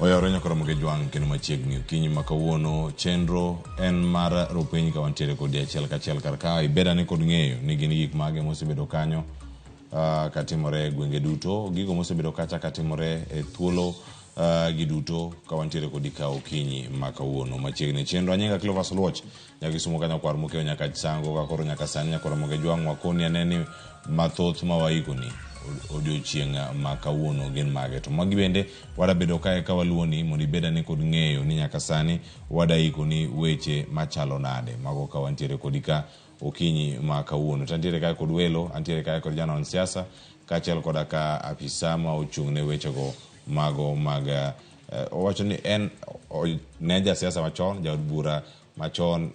Oyawore nyaka romo gi jwang' kendo machiegni okinyi ma kawuono chenro en mar ropiny ka wantiere kodi achiel kachiel kar ka ibedane kod ng'eyo ni gin gik mage mosebedo kanyo katimore e gwenge duto gigo mosebedo kacha katimore e thuolo gi duto ka wantiere kodi ka okinyi ma kawuono machiegni chenro anyinga Cleophas Oluoch nyaka Kisumu ka nyakwar mokeyo nyaka Sango ka koro nyaka sani nyaka romo gi jwang' wakoni ane ni mathoth ma waikoni odiochieng' ma kawuono gin mage to magi bende wadabedo kae ka waluoni mondo ibed ane kod ng'eyo ni nyaka sani wadaikoni weche machalo nade mago ka wantiere kodi ka okinyi ma kawuono to antiere kae kod welo antiere kae kod janon siasa kaachiel koda ka apisa ma ochung' ne wechego mago mag owacho ni en ne en jasiasa machon jaod bura machon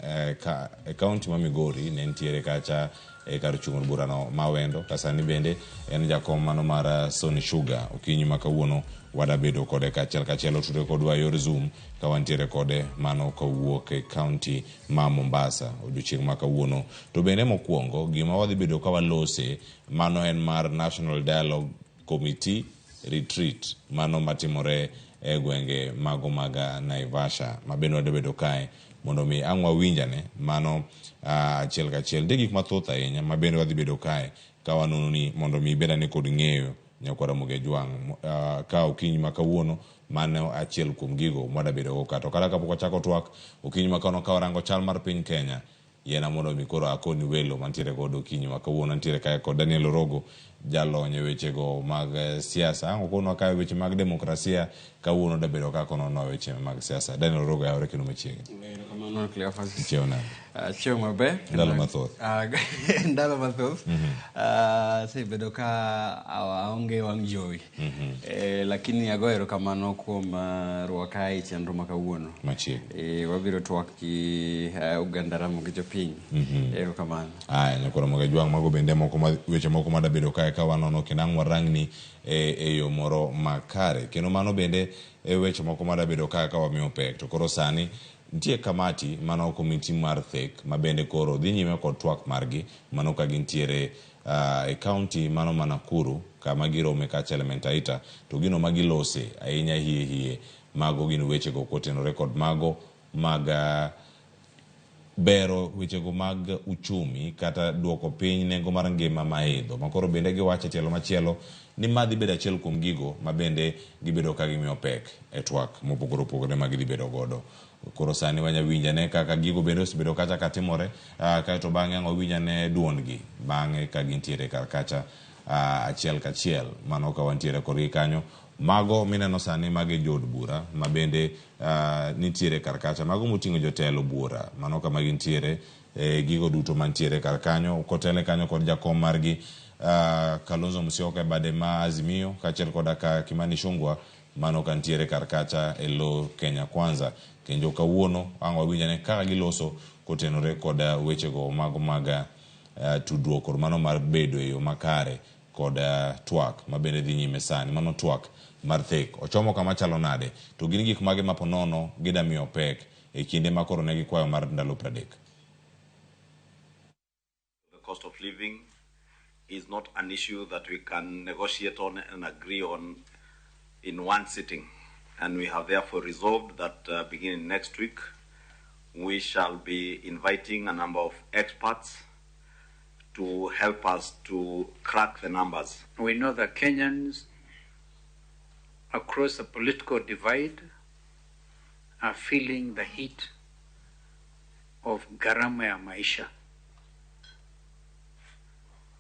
e kaunti ma Migori ne nitiere kacha e kar chung' od burano ma Wendo ka sani bende en jakom mano mar Sony Sugar. Okinyi ma kawuono wadabedo kode kaachiel kachiel otudre kodwa e yor Zoom ka wantiere kode mano kawuok e kaunti ma Mombasa odiochieng' ma kawuono. To bende mokwongo gima wadhi bedo ka walose mano en mar National Dialogue Committee Retreat mano matimore e gwenge mago mag Naivasha ma bende wadwa bedo kae mondo mi ang' wawinjane mano achiel kachiel. Nitie gik mathoth ahinya ma bende wadhi bedo kae ka wanono ni mondo mi ibed ane kod ng'eyo nyakwar Ramogi Ajwang' ka okinyi ma kawuono mano achiel kuom gigo mwadwa bedo go ka. To kata kapok wachako twak okinyi ma kawuono ka warango chal mar piny Kenya Yiena mondo mi koro akoni welo mantiere godo okinyi ma kawuono. Antiere kae kod Daniel Orogo, jalony e wechego mag siasa. Ang' okonwa kae weche mag demokrasia, kawuono dabedo ka kononwa weche mag siasa. Daniel Orogo yawore kendo machiegni. Erokamano Cleophas. Ichiew nade? Achiew maber. Ndalo mathoth. Ndalo mathoth. Asebedo ka aonge wang' jowi. Lakini ago erokamano kuom rwaka e chenro ma kawuono. Machiegni. Wabiro twak gi oganda Ramogi jopiny. Erokamano. Aya, nyakwa Ramogi Ajwang' mago bende moko ma weche moko madabedo kae ka wanono kendo ang' warangni e yo moro makare. Kendo mano bende e weche moko madabedo kae ka wamiyo pek. To koro sani nitie kamati mano komiti mar thek ma bende koro dhi nyime kod twak margi mano ka gintiere e county mano ma Nakuru kama girome kacha Elementaita to gino ma gilose ahinya hie hie mago gin wechego kotenore kod mago mag bero wechego mag uchumi kata duoko piny nengo mar ngima maidho makoro bende giwacho e tielo machielo ni ma dhi bedo achiel kuom gigo ma bende gibedo ka gimiyo pek e twak mopogore opogore ma gidhi bedo godo. Koro sani wanya winjo ane kaka gigo bende osebedo kacha ka timore kaeto bang'e ang' wawinj ane duondgi bang'e ka gintiere kar kacha achiel kachiel mano ka wantiere kodgi kanyo. Mago mineno sani magi jood bura ma bende nitiere kar kacha mago moting'o jotelo buora mano kama gintiere gigo duto mantiere kar kanyo kotele kanyo kod jakom margi Kalonzo Musyoka e bade ma Azimio kaachiel koda ka Kimani Ichung'wa mano kantiere kar kacha e lo Kenya Kwanza. Kendo kawuono ang' wawinj ane kaka giloso kotenore kod wechego mago mag tudruok kod mano mar bedo e yo makare kod twak ma bende dhi nyime sani. Mano twak mar thek. Ochomo kama chalo nade? To gin gik mage ma ponono gida miyo pek e kinde ma koro ne gikwayo mar ndalo 30? The cost of living is not an issue that we can negotiate on and agree on in one sitting. And we have therefore resolved that beginning next week, we shall be inviting a number of experts to help us to crack the numbers. We know that Kenyans across the political divide are feeling the heat of gharama ya maisha.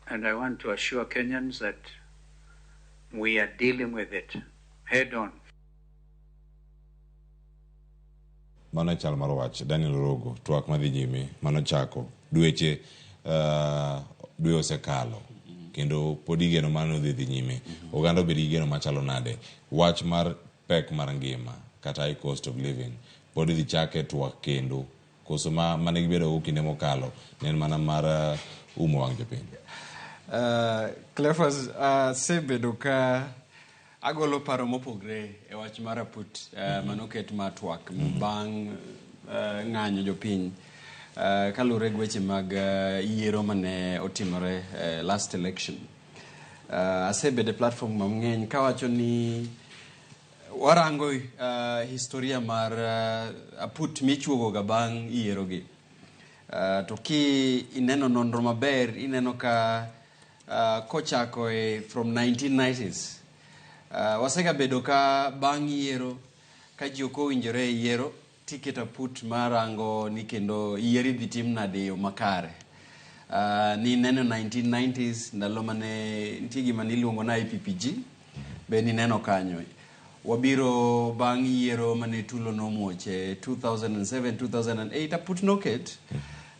And I want to assure Kenyans that we are dealing with it head on. Mano e chal mar wach Daniel Orogo, twak madhi nyime mano chako dweche dwe osekalo kendo pod igeno mano dhi dhi nyime. Oganda obed gi geno machalo nade? Wach mar pek mar ngima kata high cost of living pod idhi chake twak kendo koso ma mane gibedo go kinde mokalo ne en mana mar umo wang' jopiny? Cleophas, asebedo ka agolo paro mopogre e wach mar aput manoket mar twak bang' ng'anyo jopiny kaluwore gi weche mag yiero mane otimore last election. Asebedo e platform mang'eny kawacho ni Warango historia mar aput michuogo ga bang' yiero gi. To ki ineno nonro maber, ineno ka kochako e from 1990s, wasegabedo ka bang' yiero ka ji ok owinjore e yiero, tiketo aput marango ni kendo yiero idhi tim nade e yo makare. Ni neno 1990s, ndalo mane nitie gima niluongo na IPPG, be nineno kanyo. Wabiro bang' yiero mane tulo nomuoch e 2007, 2008, aput noket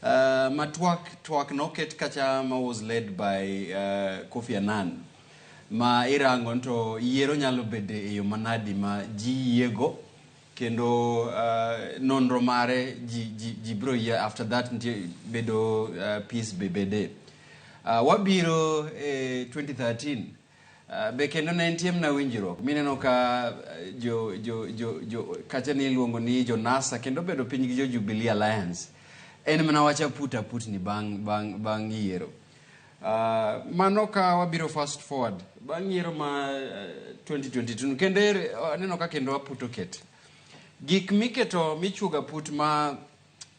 ma twak noket kacha ma was led by Kofi Annan, ma irango to yiero nyalo bedo e yo manadi ma ji yiego, kendo nonro mare ji biro yie. After that nitie bedo peace be bede. Wabiro e 2013, be kendo ne nitie mana winjruok mineno ka jo kacha ni iluongo ni jo NASA kendo bedo piny gi jo Jubilee Alliance, en mana wach aput ni bang' yiero. Mano ka wabiro fast forward bang' yiero ma 2022, kendo aneno ka kendo aput oket gik miketo michuogo aput ma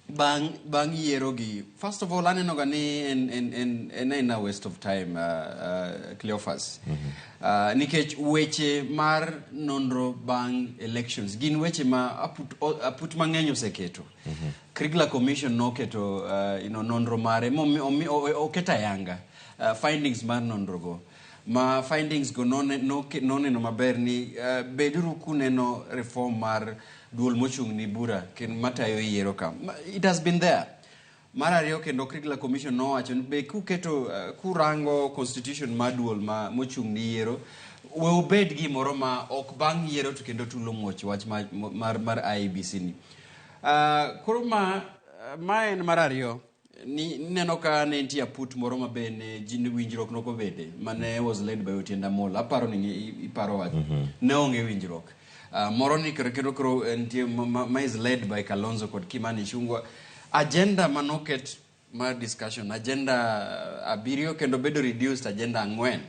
bang' yiero gi. First of all, aneno ga ni en a waste of time, Cleophas, nikech weche mar nonro bang' elections gin weche ma aput mang'eny oseketo. Kriegler Commission noketo nonro mare oketo ayanga findings mar nonro go, ma findings go noneno maber ni beduru kuneno reform mar duol mochung' ni bura kendo matayo yiero ka. It has been there. Mar ariyo, kendo Kriegler Commission nowacho ni be kuketo kurango constitution mar duol ma mochung' ni yiero, we obed gimoro ma ok bang' yiero to kendo tulo muoch wach mar IEBC ni. Koro ma en mar ariyo ni neno ka ne nitie aput moro ma be ne ji winjruok nokobede mane was led by Otiende Amollo. Aparo ni iparo wach ne onge winjruok moro ni koro nitie ma is led by Kalonzo kod Kimani Ichung'wa. Agenda manoket mar discussion, agenda abiriyo, kendo bedo reduced agenda 4,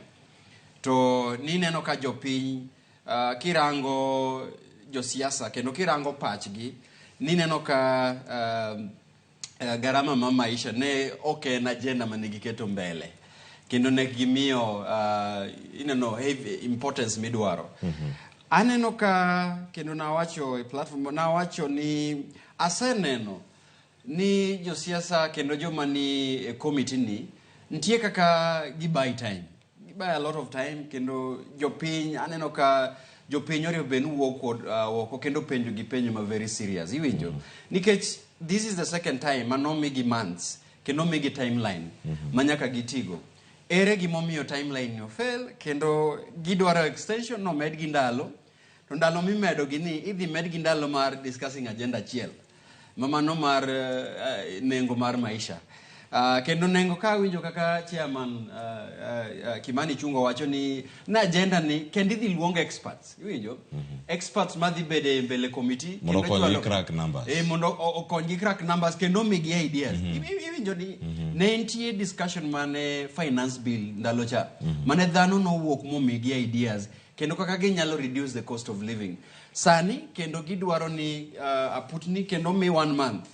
to nineno ka jopiny, kirango josiasa kendo kirango pachgi, nineno ka gharama ma maisha ne ok en agenda mane giketo mbele kendo ne gimiyo ineno heavy importance midwaro. Aneno ka kendo nawacho e platform, nawacho ni aseneno ni josiasa kendo joma ni e committee ni nitie kaka gi buy time, gi buy a lot of time, kendo jopiny, aneno ka jopiny orio bed ni wuok oko kendo penjo gi penjo ma very serious, iwinjo, nikech this is the second time manomigi months kendo omigi timeline ma nyaka gitigo. Ere gimomiyo timeline ni ofail kendo gidwaro extension nomed gi ndalo? To ndalo mimedo gi ni idhi med gi ndalo mar discussing agenda achiel ma mano mar nengo mar maisha. Kendo nengo ka awinjo kaka chairman Kimani Ichung'wa wacho ni na agenda ni kendo idhi luong experts, iwinjo, experts madhi bedo e mbele committee mondo kendo okonygi crack numbers. Mondo okonygi crack numbers kendo omigi ideas. Iwinjo ni ne nitie discussion mane finance bill ndalo cha mane dhano nowuok momigi ideas kendo kaka ginyalo reduce the cost of living. Sani kendo gidwaro ni aputni kendo mi one month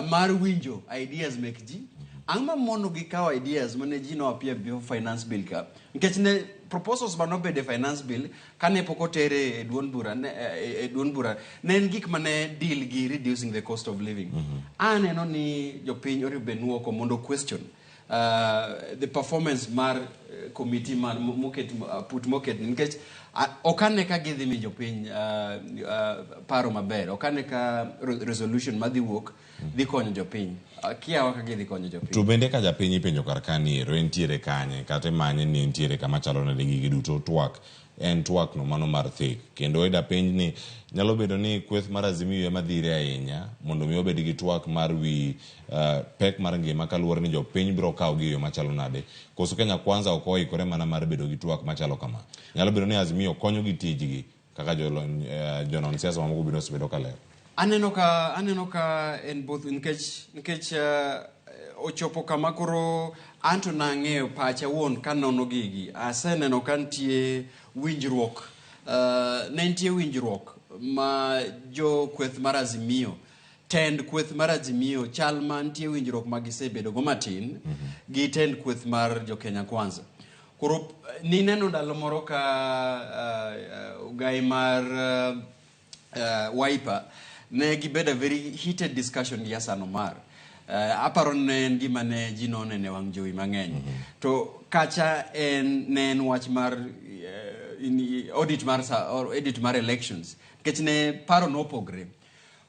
mar winjo ideas mek ji. Ang'o ma mono gi kawo ideas mane ji no appear before finance bill ka? Nikech ne proposals manobedo e finance bill kane pok otere e duond bura ne, e duond bura ne en gik mane deal gi reducing the cost of living. Aneno ni jopiny onego bed ni oko mondo question the performance mar committee mar moket put moket ni, nikech ok ane ka gidhi mi jopiny paro maber, ok ane ka resolution madhi wuok dhi konyo jopiny. Kiawa ka gidhi konyo jopiny. To bende ka japiny ipenjo kar ka ni ero entiere kanye, kata imanye ni entiere kama chalo nade, gigi duto twak en twak no mano mar thek, kendo ida penj ni nyalo bedo ni kweth mar Azimio ema dhire ahinya mondo mi obed gi twak mar wi pek mar ngima, kaluwore ni jopiny biro kawo gi e yo machalo nade, koso Kenya Kwanza ok oikore mana mar bedo gi twak machalo kama? Nyalo bedo ni Azimio konyo gi tijgi kaka jolony, jonon siasa mamoko bende osebedo ka ler. Aneno ka en both, nikech ochopo kama koro anto nang'eyo pacha wuon kanono gigi, aseneno ka nitie winjruok. Ne nitie winjruok ma jo kweth mar Azimio, tend kweth mar Azimio chal ma nitie winjruok ma gisebedo go matin gi tend kweth mar jo Kenya Kwanza. Koro nineno ndalo moro ka ugai mar Wiper ne gibedo a very heated discussion gi Hassan Omar. Aparo ne en gima ne ji nonene wang' jowi mang'eny. To kacha en ne en wach mar audit mar or edit mar elections nikech ne paro nopogre.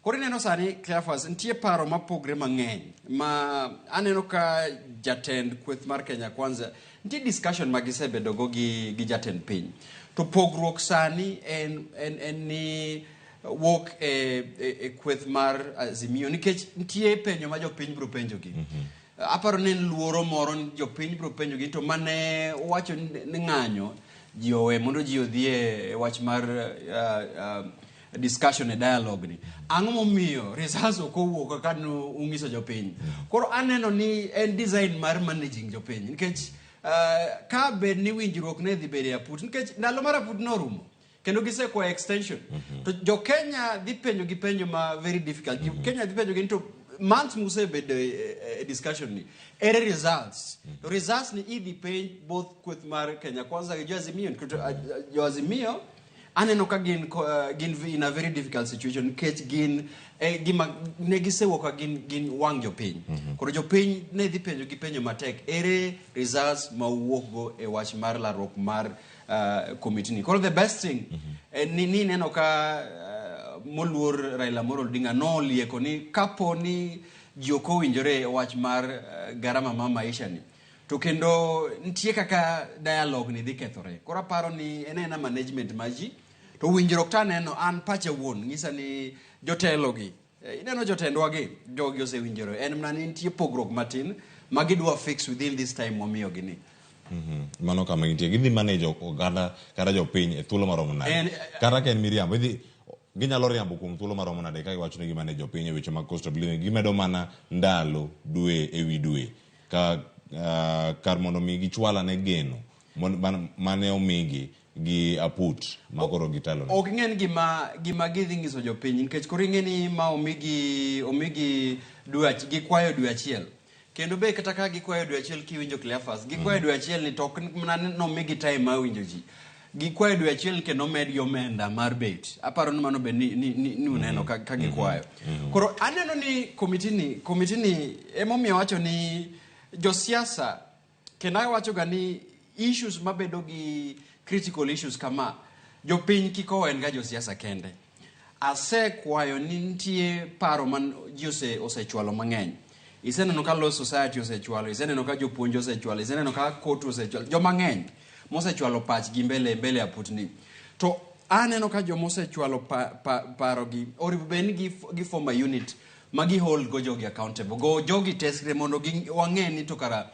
Koro ineno sani, Cleophas, nitie paro mapogre mang'eny ma aneno ka jatend kweth mar Kenya Kwanza nitie discussion ma gisebedo go gi jatend piny. To pogruok sani en ni wuok e kweth mar Azimio nikech nitie penjo ma jopiny biro penjogi. Aparo ni en luoro moro ni jopiny biro penjogi to mane wacho ni ng'anyo ji owe mondo ji odhi e wach mar discussion e dialogue ni. Ang'o momiyo results ok owuok kaka ung'iso jopiny? Koro aneno ni en design mar managing jopiny nikech ka bed ni winjruok ne dhi bedo e aput, nikech ndalo mar aput norumo kendo gisekwayo extension, to jo Kenya dhi penjo gi penjo ma very difficult. Jo Kenya dhi penjo gi ni to months musebedo e discussion ni, ere results? To results ni idhi penj both kweth mar Kenya Kwanza gi jo Azimio, nikech jo Azimio aneno ka gin in a very difficult situation nikech gin gima ne gisewuok ka gin wang' jopiny. Koro jopiny ne dhi penjo gi penjo matek, ere results ma uwuok go e wach mar larruok mar committee ni? Koro the best thing en ni neno ka moluor Raila Amolo Odinga nolieko ni kapo ni ji ok owinjore e wach mar garama ma maisha ni, to kendo nitie kaka dialogue ni dhi kethore. Koro aparo ni en aena management mar ji to winjruok. To aneno an pacha wuon ng'isa ni jotelo gi, ineno jotendwa gi, jogi osewinjore, en mana ni nitie pogruok matin ma gidwa fix within this time mwamiyogi ni. Mano kama gintie, gidhi manage oganda kata jopiny e thuolo maromo nade? Kata ka en miriambo, idhi ginyalo riambo kuom thuolo maromo nade ka giwacho ni gimanage jopiny e weche mag cost of living? Gimedo mana ndalo, dwe ewi dwe ka kar mondo mi gichwal ane geno mane omigi gi aput ma koro gitelo ne. Ok ing'e ni gima gidhi nyiso jopiny, nikech koro ing'e ni ma omigi gikwayo dwe achiel. Kendo be kata ka gikwayo dwe achiel, kiwinjo Cleophas, gikwayo dwe achiel ni to ok mana ni nomigi time mar winjo ji. Gikwayo dwe achiel kendo omedgi omenda mar bet. Aparo ni mano be ni uneno ka gikwayo. Koro aneno ni committee ni emomiyo wacho ni josiasa, kendo awacho ga ni issues mabedo gi critical issues kama, jopiny kik owen ga josiasa kende. Asekwayo ni nitie paro man ji osechwalo mang'eny. Iseneno ka Law Society osechwalo, iseneno ka jopuonj osechwalo, iseneno ka COTU osechwalo, joma ng'eny mosechwalo pachgi mbele aputni. To aneno ka joma osechwalo parogi onego bed ni gi form a unit ma gi hold go jogi accountable. Go jogi tesre mondo wang'e ni to kara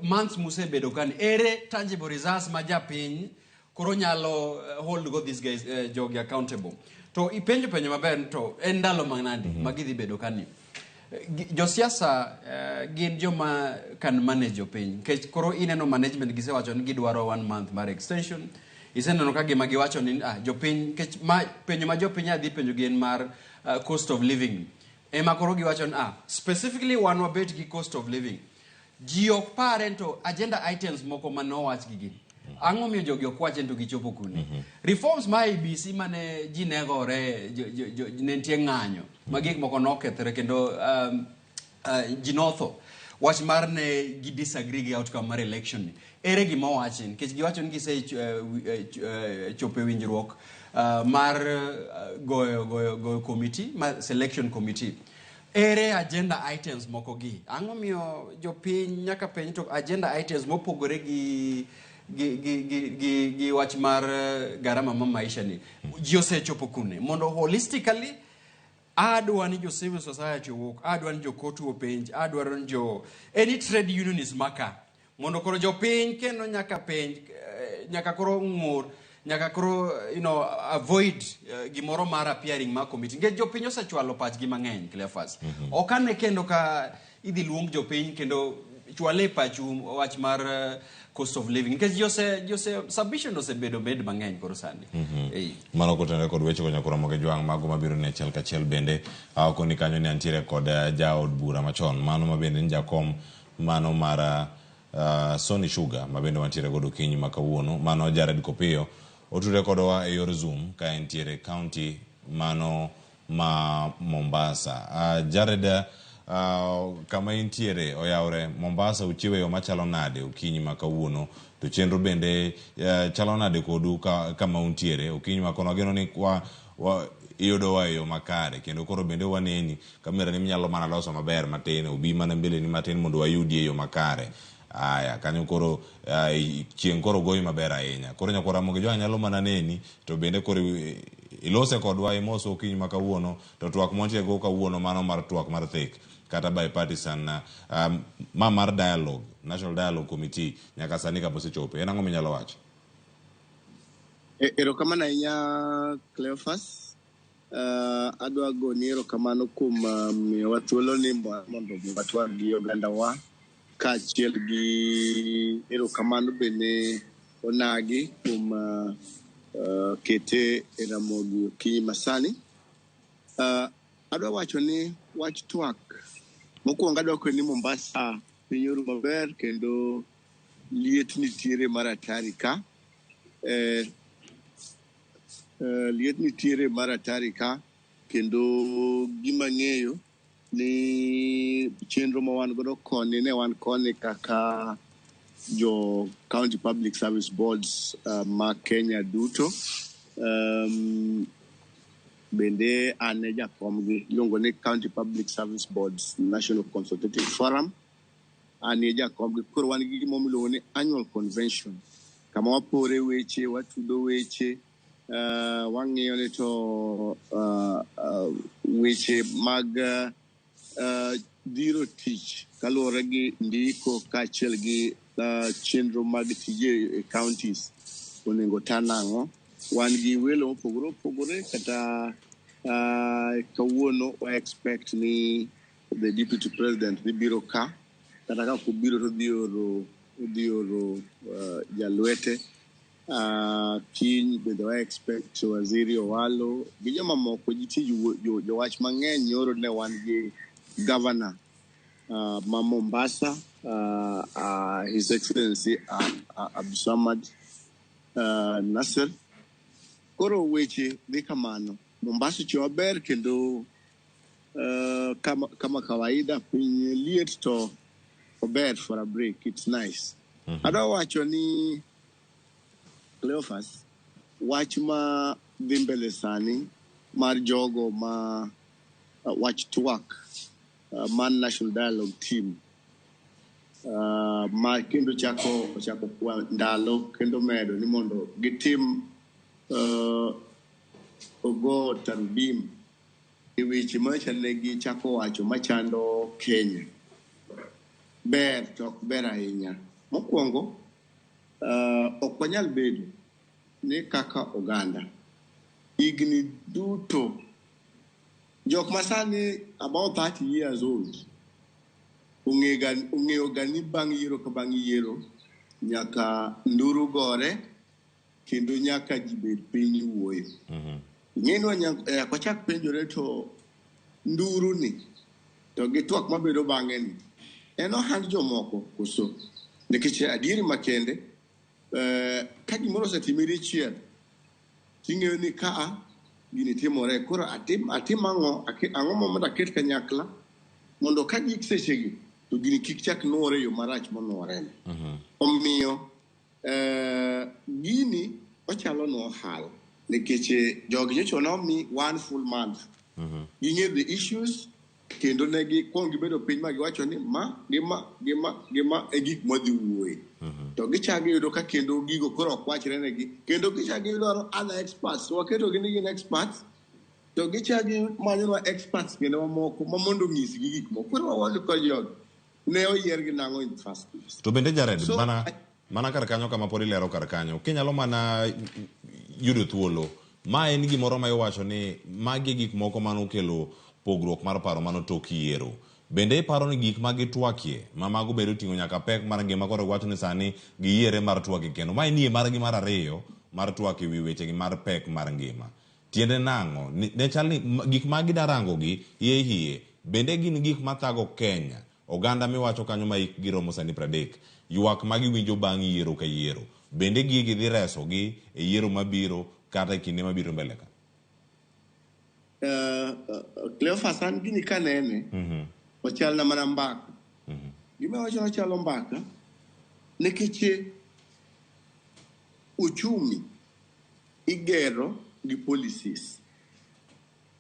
months musebedo kani, ere tangible results ma japiny koro nyalo hold go these guys, jogi accountable? To ipenjo penjo maber ni to en ndalo manadi ma gidhi bedo kani? Josiasa gin joma can manage jopiny, nikech koro ineno management gisewacho ni gidwaro one month mar extension. Iseneno ka gima giwacho ni jopiny, nikech ma penjo ma jopiny adhi penjo gi en mar cost of living, ema koro giwacho ni specifically wan wabet gi cost of living. Ji ok pare to agenda items moko mane owach gi gin ang'o miyo jogi ok wache to gichopo kune? Reforms ma IEBC mane ji negore, ne nitie ng'anyo ma gik moko nokethore kendo ji notho. Wach mar ne gi disagree gi outcome mar election ni, ere gima owachi? Nikech giwacho ni gise chopo e winjruok mar goyo committee mar selection committee. Ere agenda items moko gi? Ang'o miyo jopiny nyaka penj to agenda items mopogore gi wach mar garama ma maisha ni, ji osechopo kune? Mondo holistically adwa ni jo civil society owuok, adwa ni jo COTU openj, adwaro ni jo any trade unionist maka mondo koro jopiny kendo nyaka penj, nyaka koro ng'ur, nyaka koro avoid gimoro mar appearing mar committee, nikech jopiny osechwalo pachgi mang'eny. Cleophas, ok ane kendo ka idhi luong jopiny kendo. Chwale pachu wach mar cost of living nikech ji ose submission osebedo bed mang'eny koro sani. Ei. Mano kotenore kod weche go nyakoro Ramogi Jwang' mago mabiro ni achiel kachiel bende koni kanyo ni antiere kod jaod bura machon mano ma bende ni jakom mano mar Sony Sugar ma bende wantiere godo okinyi ma kawuono mano Jared Kopiyo otudre kodwa e yor Zoom ka entiere county mano ma Mombasa. Jared, kama intiere oyawre Mombasa uchiewo e yo machalo nade okinyi ma kawuono to chenro bende chalo nade kodu kama untiere okinyi ma kono ageno ni iyudowa e yo makare kendo koro bende waneni kamera ni minyalo mana loso maber matin obi mana mbele ni matin mondo wayudi e yo makare. Aya kanyo koro chieng' koro goyi maber ahinya koro nyakwar Ramogi Jwang' nyalo mana neni to bende koro ilose kodwa imos okinyi ma kawuono to twak mwantie go kawuono mano mar twak mar thek kata bipartisan ma mar dialogue National Dialogue Committee nyaka sani kama osechope en ang'o minyalo wacho? Erokamano ahinya Cleophas. Adwa goni erokamano kuom miyowa thuolo ni mondo watwag gi ogandawa kaachiel gi erokamano bende onagi kuom kete e Ramogi okinyi masani. Adwa wacho ni wach twak mokwongo adwa kwe ni Mombasa piny oru maber kendo liet nitiere mar hatari ka. Liet nitiere mar hatari ka kendo gima ng'eyo ni chenro ma wan godo koni ne wan koni kaka jo County Public Service Boards ma Kenya duto. Bende an e jakomgi iluongo ni County Public Service Boards National Consultative Forum. An e jakomgi koro wan gi gimoro miluongo ni annual convention kama wapore weche watudo weche wang'iyo ni to weche mag dhiro tich kaluwore gi ndiko kaachiel gi chenro mag tije e counties onego ta nang'o. Wan gi welo mopogore opogore kata kawuono wa expect ni the deputy president dhi biro ka kata ka ok obiro to odhi oro jalwete. Kiny bende wa expect waziri Owalo gi jomamoko nitie jowach mang'eny nyoro ne wan gi governor ma Mombasa His Excellency Abdulsamad Nasser. Koro weche dhi kamano. Mombasa ochiewo maber kendo kama kawaida piny liet to ober for a break. It's nice. Adwa wacho ni Cleophas, wach ma dhi mbele sani mar jogo ma wach twak mar National Dialogue Team ma kendo ochako kwa ndalo kendo medo ni mondo gitim ogo tarubim e weche manyocha ne gichako wacho machando Kenya. Ber to ok ber ahinya. Mokwongo, ok wanyal bedo ni kaka oganda higni duto jok masani about 30 years old ong'eyo ga ni bang' yiero ka bang' yiero nyaka nduru gore kendo nyaka ji bed piny wuoyo. Ing'e ni wachak penjore to nduru ni to gi twak mabedo bang'e ni en ohand jomoko koso? Nikech adieri makende ka gimoro osetimore dichiel ting'eyo ni kaa gini timore koro atim ang'o ang'o mondo aket kanyakla mondo ka gik sechegi to gini kik chak nuore e yo marach monuore ni. Omiyo gini ochalo no ohala nikech jogi nyocha nomi one full month. Ging'e the issues kendo ne gikwong gibedo piny ma giwacho ni ma gi ma gi ma gi ma e gik mwadhi wuoye. To gichako giyudo ka kendo gigo koro ok wachre negi kendo gichako gidwaro other experts waketo gi ni gin experts to gichako gimanyonwa experts kendo mamoko ma mondo onyisgi gik moko. Koro wawach kod jogi ne oyier gi nang'o in the first place. To bende Jared, so, mana kar kanyo kama pod ilero kar kanyo kinyalo mana yudo thuolo ma en gimoro ma iwacho ni magi gik moko manokelo pogruok mar paro mano tok yiero. Bende iparo ni gik ma gitwakie ma mago bende oting'o nyaka pek mar ngima koro giwacho ni sani giyiere mar twak kendo. Ma en yie margi mar ariyo mar twak ewi wechegi mar pek mar ngima. Tiende nang'o? Ne chal ni gik ma gidarango gi hie hie bende gin gik mathago Kenya. Oganda miwacho kanyo ma hikgi romo sani 30. Ywak ma giwinjo bang' yiero ka yiero. Bende gigi dhi resogi e yiero mabiro kata e kinde mabiro mbele ka? Cleophas, an gini kanene, ochalna mana mbaka. Gima wacho ochalo mbaka, nikech uchumi igero gi policies.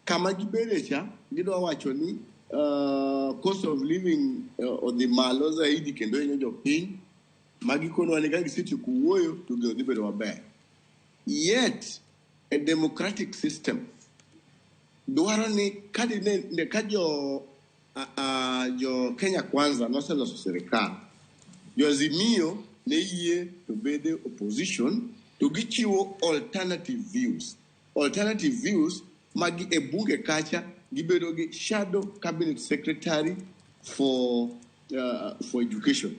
Kama gibede cha, gidwa wacho ni cost of living odhi malo zaidi kendo hinyo jopiny, ma gikonwa ni ka gisetieko wuoyo to gino dhi bedo maber. Yet, a democratic system dwaro ni ka jo Kenya Kwanza noseloso sirikal, jo Azimio ne yie to bede opposition to gichiwo alternative views. Alternative views magi e bunge kacha gibedo gi shadow cabinet secretary for education,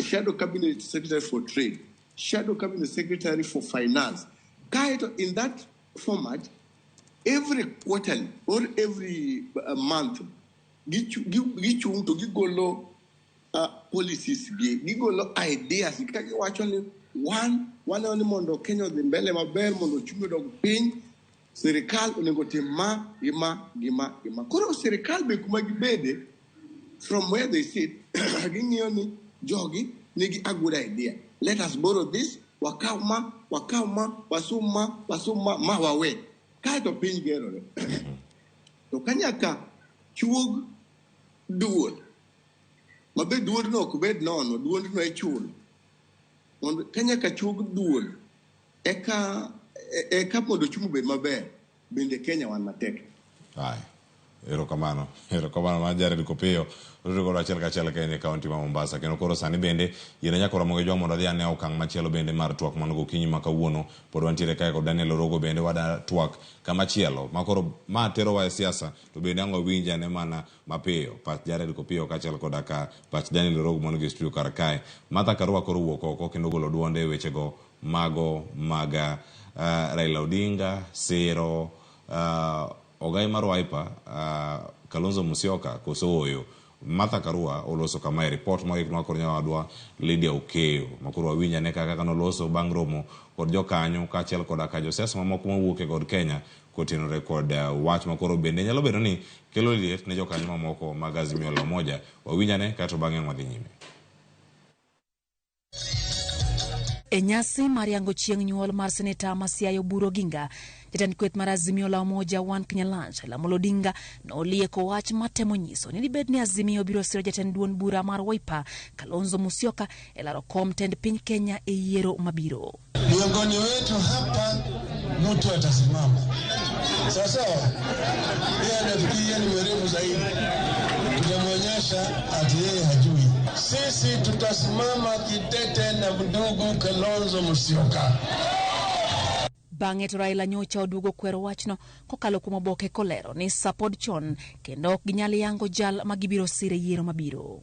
shadow cabinet secretary for trade, shadow cabinet secretary for finance. Kaeto in that format, every quarterly or every month, gichung' to gigolo policies gi, gigolo ideas gi, ka giwacho ni wan waneno ni mondo Kenya odhi mbele maber, mondo ochumi odog piny, sirikal onego tim ma gi ma gi ma gi ma. Koro sirikal be kuma gibede, from where they sit, ging'iyo ni jogi nigi a good idea. Let us borrow this, wakaw ma, wakaw ma, wasum ma, wasum ma, ma wawe. Kaeto piny gerore. To ka nyaka chuog duol, mabe duondno ok bed nono, duondno ichulo. Mondo ka nyaka chuog duol, eka mondo ochumi obed maber, bende Kenya wan matek. Aye. Erokamano. Erokamano mar Jared Kopiyo. Rito godo achiel kachiel ka en e kaunti ma Mombasa. Kendo koro sani bende yiene nyaka Ramogi Ojwang' mondo adhi ane okang' machielo bende mar twak mano gokinyi ma kawuono. Pod wantiere kae kod Daniel Orogo bende wada twak kamachielo. Ma koro ma terowa e siasa to bende ang' wawinj ane mana mapiyo. Pach Jared Kopiyo kaachiel koda ka pach Daniel Orogo man gi studio kar kae. Martha Karua koro wuok oko kendo golo duonde e wechego mago mag Raila Odinga, siro ogai mar Wiper, Kalonzo Musyoka koso oyo. Martha Karua oloso kama e report moiknwa kod nyawadwa Lydia Okeyo. Makoro wawinj ane kaka noloso bang' romo kod jokanyo kaachiel koda ka josiasa mamoko mowuok e god Kenya kotenore kod wach makoro bende nyalo bedo ni kelo liet ne jokanyo mamoko mag Azimio la Umoja. Wawinj ane kaeto bang'e wadhi nyime. E nyasi mar yango chieng' nyuol mar seneta ma Siaya Oburu Oginga, jatend kweth mar Azimio la Umoja One Kenya Alliance, Raila Amolo Odinga nolieko wach matemo nyiso ni dibed ni Azimio biro siro jatend duond bura mar Wiper Kalonzo Musyoka e laro kom tend piny Kenya e yiero mabiro. Miongoni wetu hapa mtu atasimama. Sawa sawa. Yeye anafikiri yeye ni mwerevu zaidi. Tutamwonyesha ati yeye hajui. Sisi tutasimama kidete na ndugu Kalonzo Musyoka. Bang'e to Raila nyocha oduogo kwero wachno kokalo kuom oboke kolero ni sa pod chon kendo ok ginyal yango jal ma gibiro sire yiero mabiro.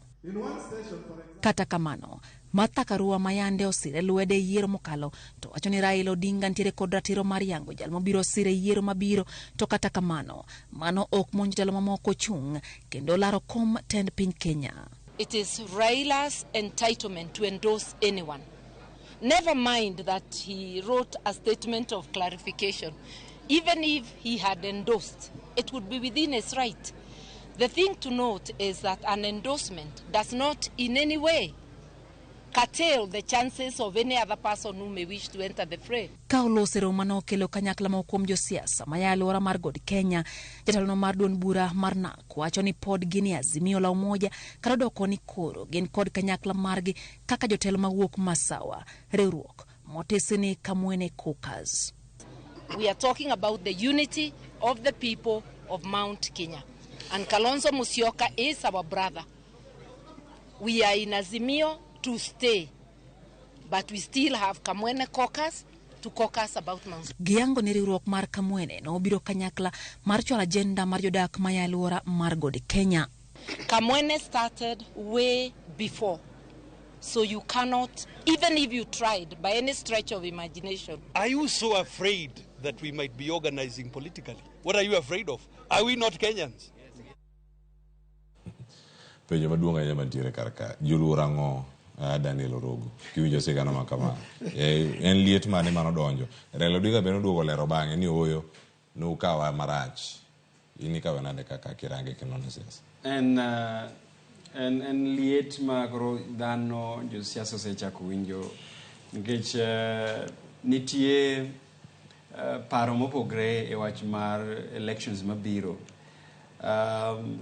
Kata kamano, Martha Karua ma yande osire lwedo e yiero mokalo to wacho ni Raila Odinga nitiere kod ratiro mar yango jal mobiro sire yiero mabiro, to kata kamano mano ok mon jotelo mamoko chung' kendo laro kom tend piny Kenya. It is Raila's entitlement to endorse anyone. Never mind that he wrote a statement of clarification. Even if he had endorsed, it would be within his right. The thing to note is that an endorsement does not in any way curtail the chances of any other person who may wish to enter the fray. Ka olose romo mane okelo kanyakla moko kuom josiasa maya alwora mar God Kenya, jatelo mar duond bura mar NARC wacho ni pod gin e Azimio la Umoja kata odoko ni koro gin kod kanyakla margi kaka jotelo mawuok Masawa, riwruok motisi ni Kamwene Caucus. We are talking about the unity of the people of Mount Kenya. And Kalonzo Musyoka is our brother. We are in Azimio to stay, but we still have Kamwene Caucus to caucus about Mount. Giyango ni riwruok mar Kamwene nobiro kanyakla mar chwalo agenda mar jodak maya alwora mar God Kenya. Kamwene started way before. So you cannot, even if you tried by any stretch of imagination. Are you so afraid that we might be organizing politically? What are you afraid of? Are we not Kenyans? Penjo maduong' ahinya mantiere kar ka, joluor ang'o Daniel Orogo kiwinjo sigana ma kama? En liet mane manodonjo? Raila Odinga be noduogo lero bang'e ni ooyo nukawa marach. In ikawe nade kaka kirange kinono siasa? En liet ma koro dhano josiasa osechako winjo nikech nitie paro mopogre e wach mar elections mabiro.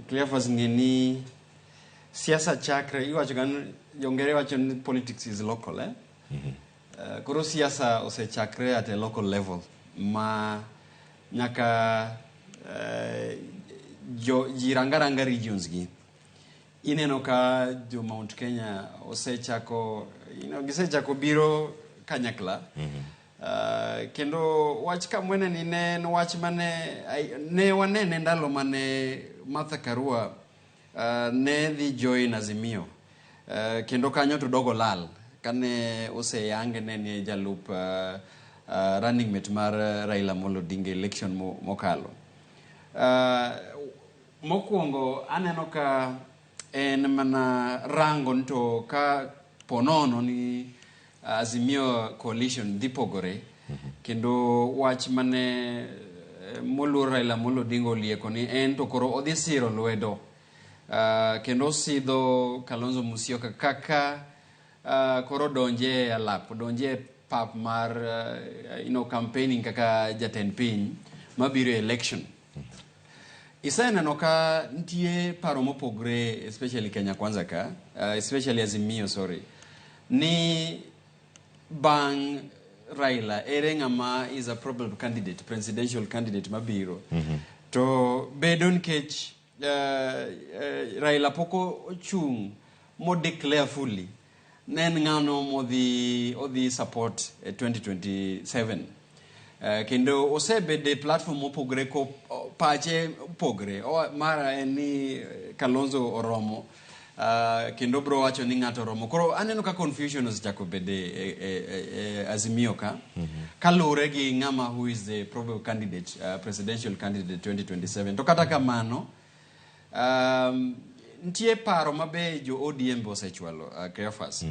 Cleophas ng'e ni siasa chakre iwacho ga ni jongere wacho ni politics is local, eh? Koro siasa osechakre at a local level ma nyaka jo ji ranga ranga regions gi. Ineno ka jo Mount Kenya osechako gisechako biro kanyakla. Kendo wach Kamwene ni ne en wach mane ne wanene ndalo mane Martha Karua ne dhi join Azimio. Kendo kanyo to dogo lal kane oseyange ne ni jalup running mate mar Raila Amolo Odinga election mokalo. Mokwongo aneno ka en mana rango ni to ka ponono ni Azimio coalition dhi pogore kendo wach mane moluor Raila Amolo Odinga olieko ni en to koro odhi siro lwedo kendo osidho Kalonzo Musyoka kaka koro donje alap donje pap mar campaigning kaka jatend piny mabiro e election. Iseneno ka nitie paro mopogre especially Kenya Kwanza ka especially Azimio sorry ni bang' Raila ere ng'ama is a probable candidate presidential candidate mabiro. To bedo nikech Raila pok ochung' mo declare fully ne en ng'ano modhi odhi support e 2027. Kendo osebedo e platform mopogre ko pache opogre. Mara en ni Kalonzo oromo kendo bro wacho ni ng'ato oromo. Koro aneno ka confusion osechako bede e Azimio ka kaluwore gi ng'ama who is the probable candidate presidential candidate 2027. To kata kamano nitie paro mabe jo ODM be osechwalo Cleophas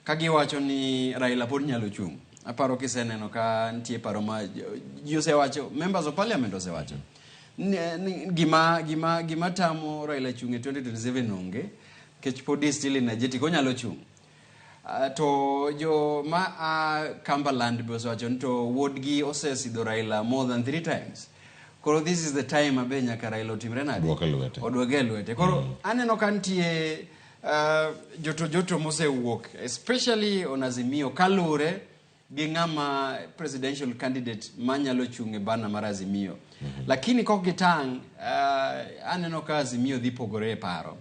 ka giwacho ni Raila pod nyalo chung'. Aparo kiseneno ka nitie paro ma ji osewacho, members of parliament osewacho gima tamo Raila chung' e 2027 onge nikech pod is still energetic onyalo chung'. To jo ma Cumberland be osewacho ni to wuodgi osesidho Raila more than 3 times. Koro this is the time mabe nyaka Raila otimre nade? Duoke lwete. Oduoke lwete. Koro aneno ka nitie joto mosewuok especially on Azimio kaluwore gi ng'ama presidential candidate manyalo chung' e bana mar Azimio. Lakini kok gitang' aneno ka Azimio dhi pogore e paro.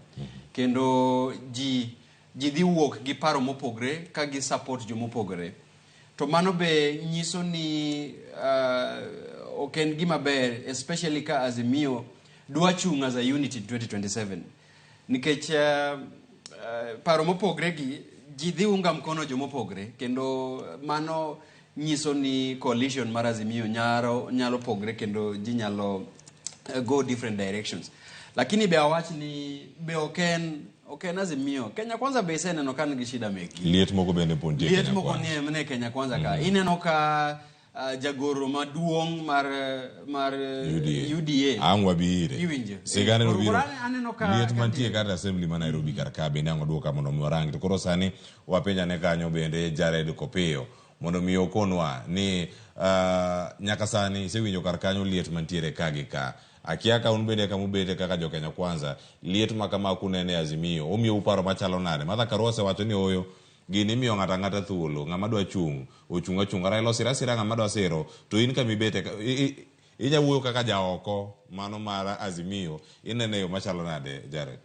Kendo ji dhi wuok gi paro mopogre ka gi support jomopogore. To mano be nyiso ni ok en gima ber especially ka Azimio dwa chung' as a unit in 2027. Nikech paro mopogre gi ji dhi unga mkono jomopogre kendo mano nyiso ni coalition mar Azimio nyalo pogre kendo ji nyalo go different directions. Lakini be awach ni be ok en Azimio. Kenya Kwanza be iseneno ka nigi shida meki. Liet moko bende pod nitie Liet moko nie Kenya Kwanza ka. Ineno ka jagoro maduong' mar UDA. Ang' wabire. Iwinjo. Sigana Koro nobiro. aneno ka Liet mantie kata assembly ma Nairobi kar ka bende ang' oduoka mondo mi warang. To koro sani wapenjane kanyo bende Jared Kopiyo mondo mi okonwa ni nyaka sani isewinjo kar kanyo liet mantiere ka gi ka. Akia ka un bende kamubete kaka jo Kenya Kwanza, liet ma kama kunene Azimio, omiyo uparo machalo nade? Martha Karua osewacho ni oyo, gini imiyo ng'ato ang'ata thuolo, ng'ama dwa chung', ochung' achunga. Raila osiro asira ng'ama dwa siro, to in kamibete, inya wuoyo kaka jaoko mano mar Azimio, inene yo machalo nade, Jared?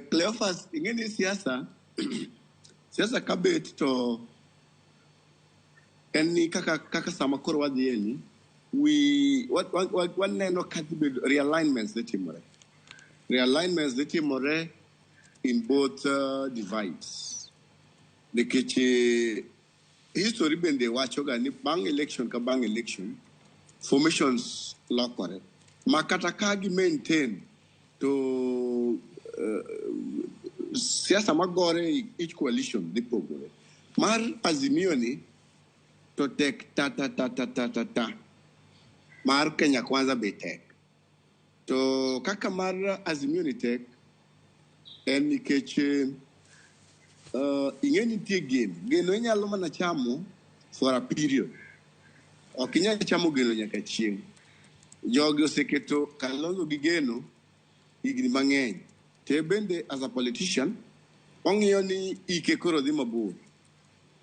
Cleophas, ing'e ni siasa, siasa kabet to en ni kaka sama koro wadhiye ni, waneno ka dhi bedo realignments dhi timore. Realignments dhi timore in both divides. Nikech history bende wachoga ni bang' election ka bang' election, formations lokore. Ma kata ka gi maintain to siasa magore e each coalition dhi pogore. Mar Azimio ni to tek ta ta ta ta ta ta ta. Mar Kenya Kwanza be tek. To kaka mar Azimio ni tek en nikech ing'e nitie geno. Geno inyalo mana chamo for a period. Ok inyal chamo geno nyaka chieng'. Jogi oseketo Kalonzo gi geno higni mang'eny. To bende as a politician, ong'iyo ni ike koro dhi mabor.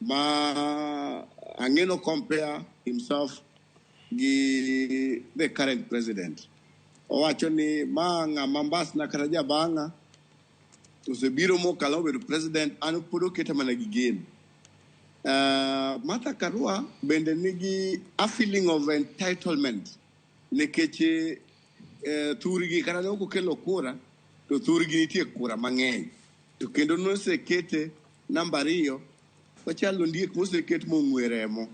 Ma ang'eno compare himself gi the current president. Owacho ni ma ng'ama mbasna kata jabang'a osebiro mokalo obedo president an pod oketa mana gi geno. Martha Karua bende nigi a feeling of entitlement nikech thurgi kata ne ok okelo kura to thurgi nitie kura mang'eny to kendo nosekete namba ariyo ochalo ondiek moseket mong'we remo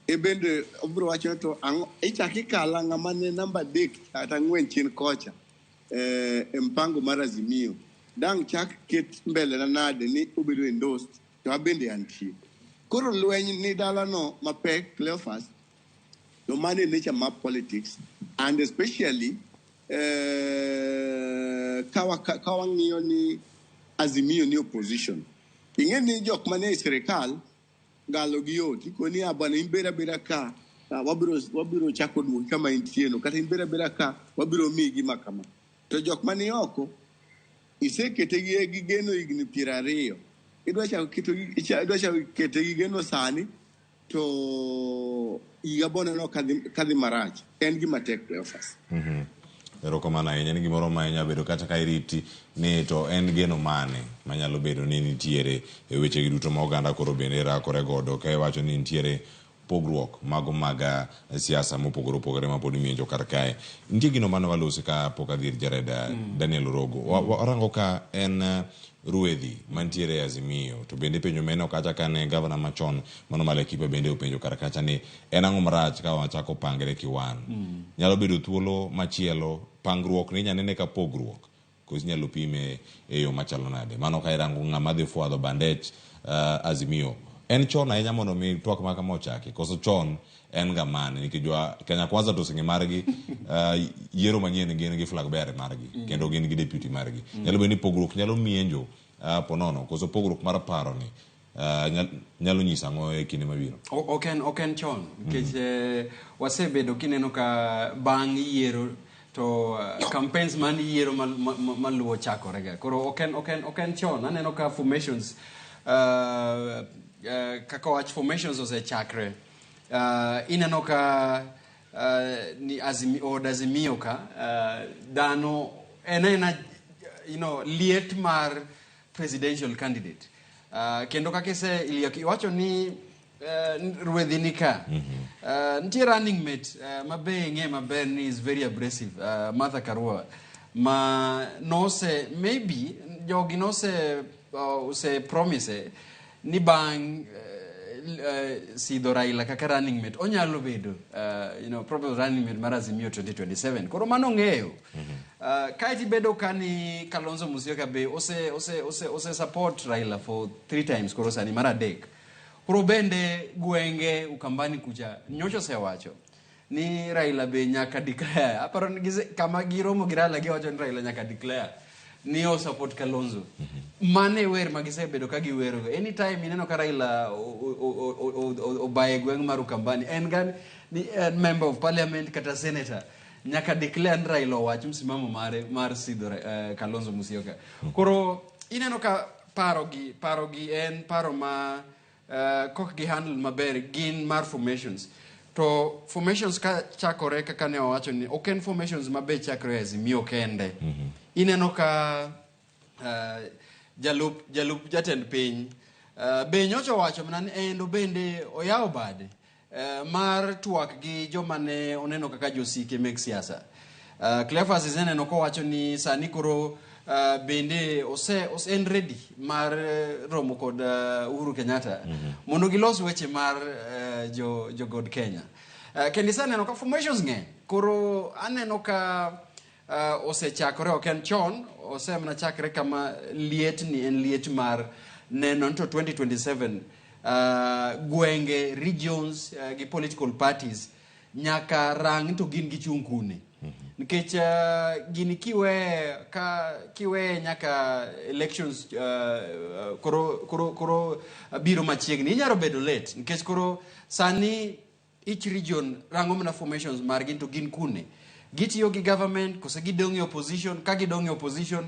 e bende obiro wacho ni to ang'o ichak ikala ng'ama ne namba adek kata ang'wen chien kocha e mpango mar Azimio dang' chak ket mbele na nade ni obedo endorsed to abende antie koro lweny ni dalano mapek Cleophas to mano e nature mar politics and especially ka wang'iyo ni Azimio ni opposition ing'e ni jok mane e sirikal galo gi yot ikoni ah bwana in bed abeda ka wabiro chako duoki kama intie no kata in bed abeda ka wabiro miyi gima kama to jok mani oko isekete gi geno higni 20 idwa chako kete gi geno sani to higa boneno kadhi marach en gima tek Cleophas. Erokamano ahinya ni gimoro ma inya bedo kata ka iriti ni to en geno mane manyalo bedo ni nitiere e wechegi duto ma oganda koro bende rakore godo ka iwacho ni nitiere pogruok mago mag siasa mopogore opogore ma pod imienjo kar kae. Nitie gino mane walosi ka pok adhi ir Jared Daniel Orogo. Warango ka en ruedhi mantiere e Azimio to bende penjo meno kacha kane gavana machon mano ma Laikipia bende openjo kar kacha ni en ang'o marach ka wachako pangre kiwan. Nyalo bedo thuolo machielo pangruok ni inya nene ka pogruok koso inyalo pime e yo machalo nade. Mano ka irango ng'ama dhi fwadho bandech Azimio. En chon ahinya mondo mi twak ma kama ochaki koso chon en ga mane nikech jo Kenya Kwanza to oseng'e margi yiero manyien gin gi flag bearer margi kendo gin gi deputy margi. Nyalo bedo ni pogruok nyalo mienjo ponono koso pogruok mar paro ni nyalo nyiso ang'o e kinde mabiro. Ok en chon nikech wasebedo kineno ka bang' yiero to campaigns man yiero maluwo chakore ga. Koro ok en chon. Aneno ka formations kaka wach formations osechakre. Ineno ka ni od Azimio ka dhano en aena liet mar presidential candidate. Kendo kaka iwacho ni ruedhi ni ka. Nitie running mate ma be ing'e maber ni is very abrasive, Martha Karua ma nose maybe jogi nose ose promise ni bang' sidho Raila kaka running mate onyalo bedo probably running mate mar Azimio 2027. Koro mano ng'eyo. Kae tibedo ka ni Kalonzo Musyoka be ose support Raila for 3 times koro sani mar adek. Koro bende gwenge Ukambani kucha nyocha osewacho ni Raila be nyaka declare. Aparo ni kama giromo gi Raila giwacho ni Raila nyaka declare ni o support Kalonzo. Mane wer ma gisebedo ka giwero. Anytime ineno ka Raila obaye gweng' mar Ukambani, en ga ni en member of parliament kata senator nyaka declare ni Raila owach msimamo mare mar sidho Kalonzo Musyoka. Koro ineno ka paro gi en paro ma kok gi handle maber gin mar formations. To formations ka chakore kaka ne owacho ni ok en formations ma be chakore e Azimio kende. Ineno ka jalup jatend piny be nyocha owacho mana ni en bende oyawo bade mar twak gi joma ne oneno kaka josike mek siasa. Cleophas iseneno kowacho ni sani koro bende ose en ready mar romo kod Uhuru Kenyatta mondo gilos weche mar jo God Kenya. Kendo iseneno ka formations ng'eny. Koro aneno ka osechakore, ok en chon, osemana chakre kama liet ni en liet mar neno ni to 2027 gwenge, regions gi political parties nyaka rang to gin gichung' kune, nikech gini kiwe ka kiwe nyaka elections koro biro machiegni, inyalo bedo late, nikech koro sani each region rango mana formations margi to gin kune, gitiyo gi government kose gidong' e opposition. Ka gidong' e opposition,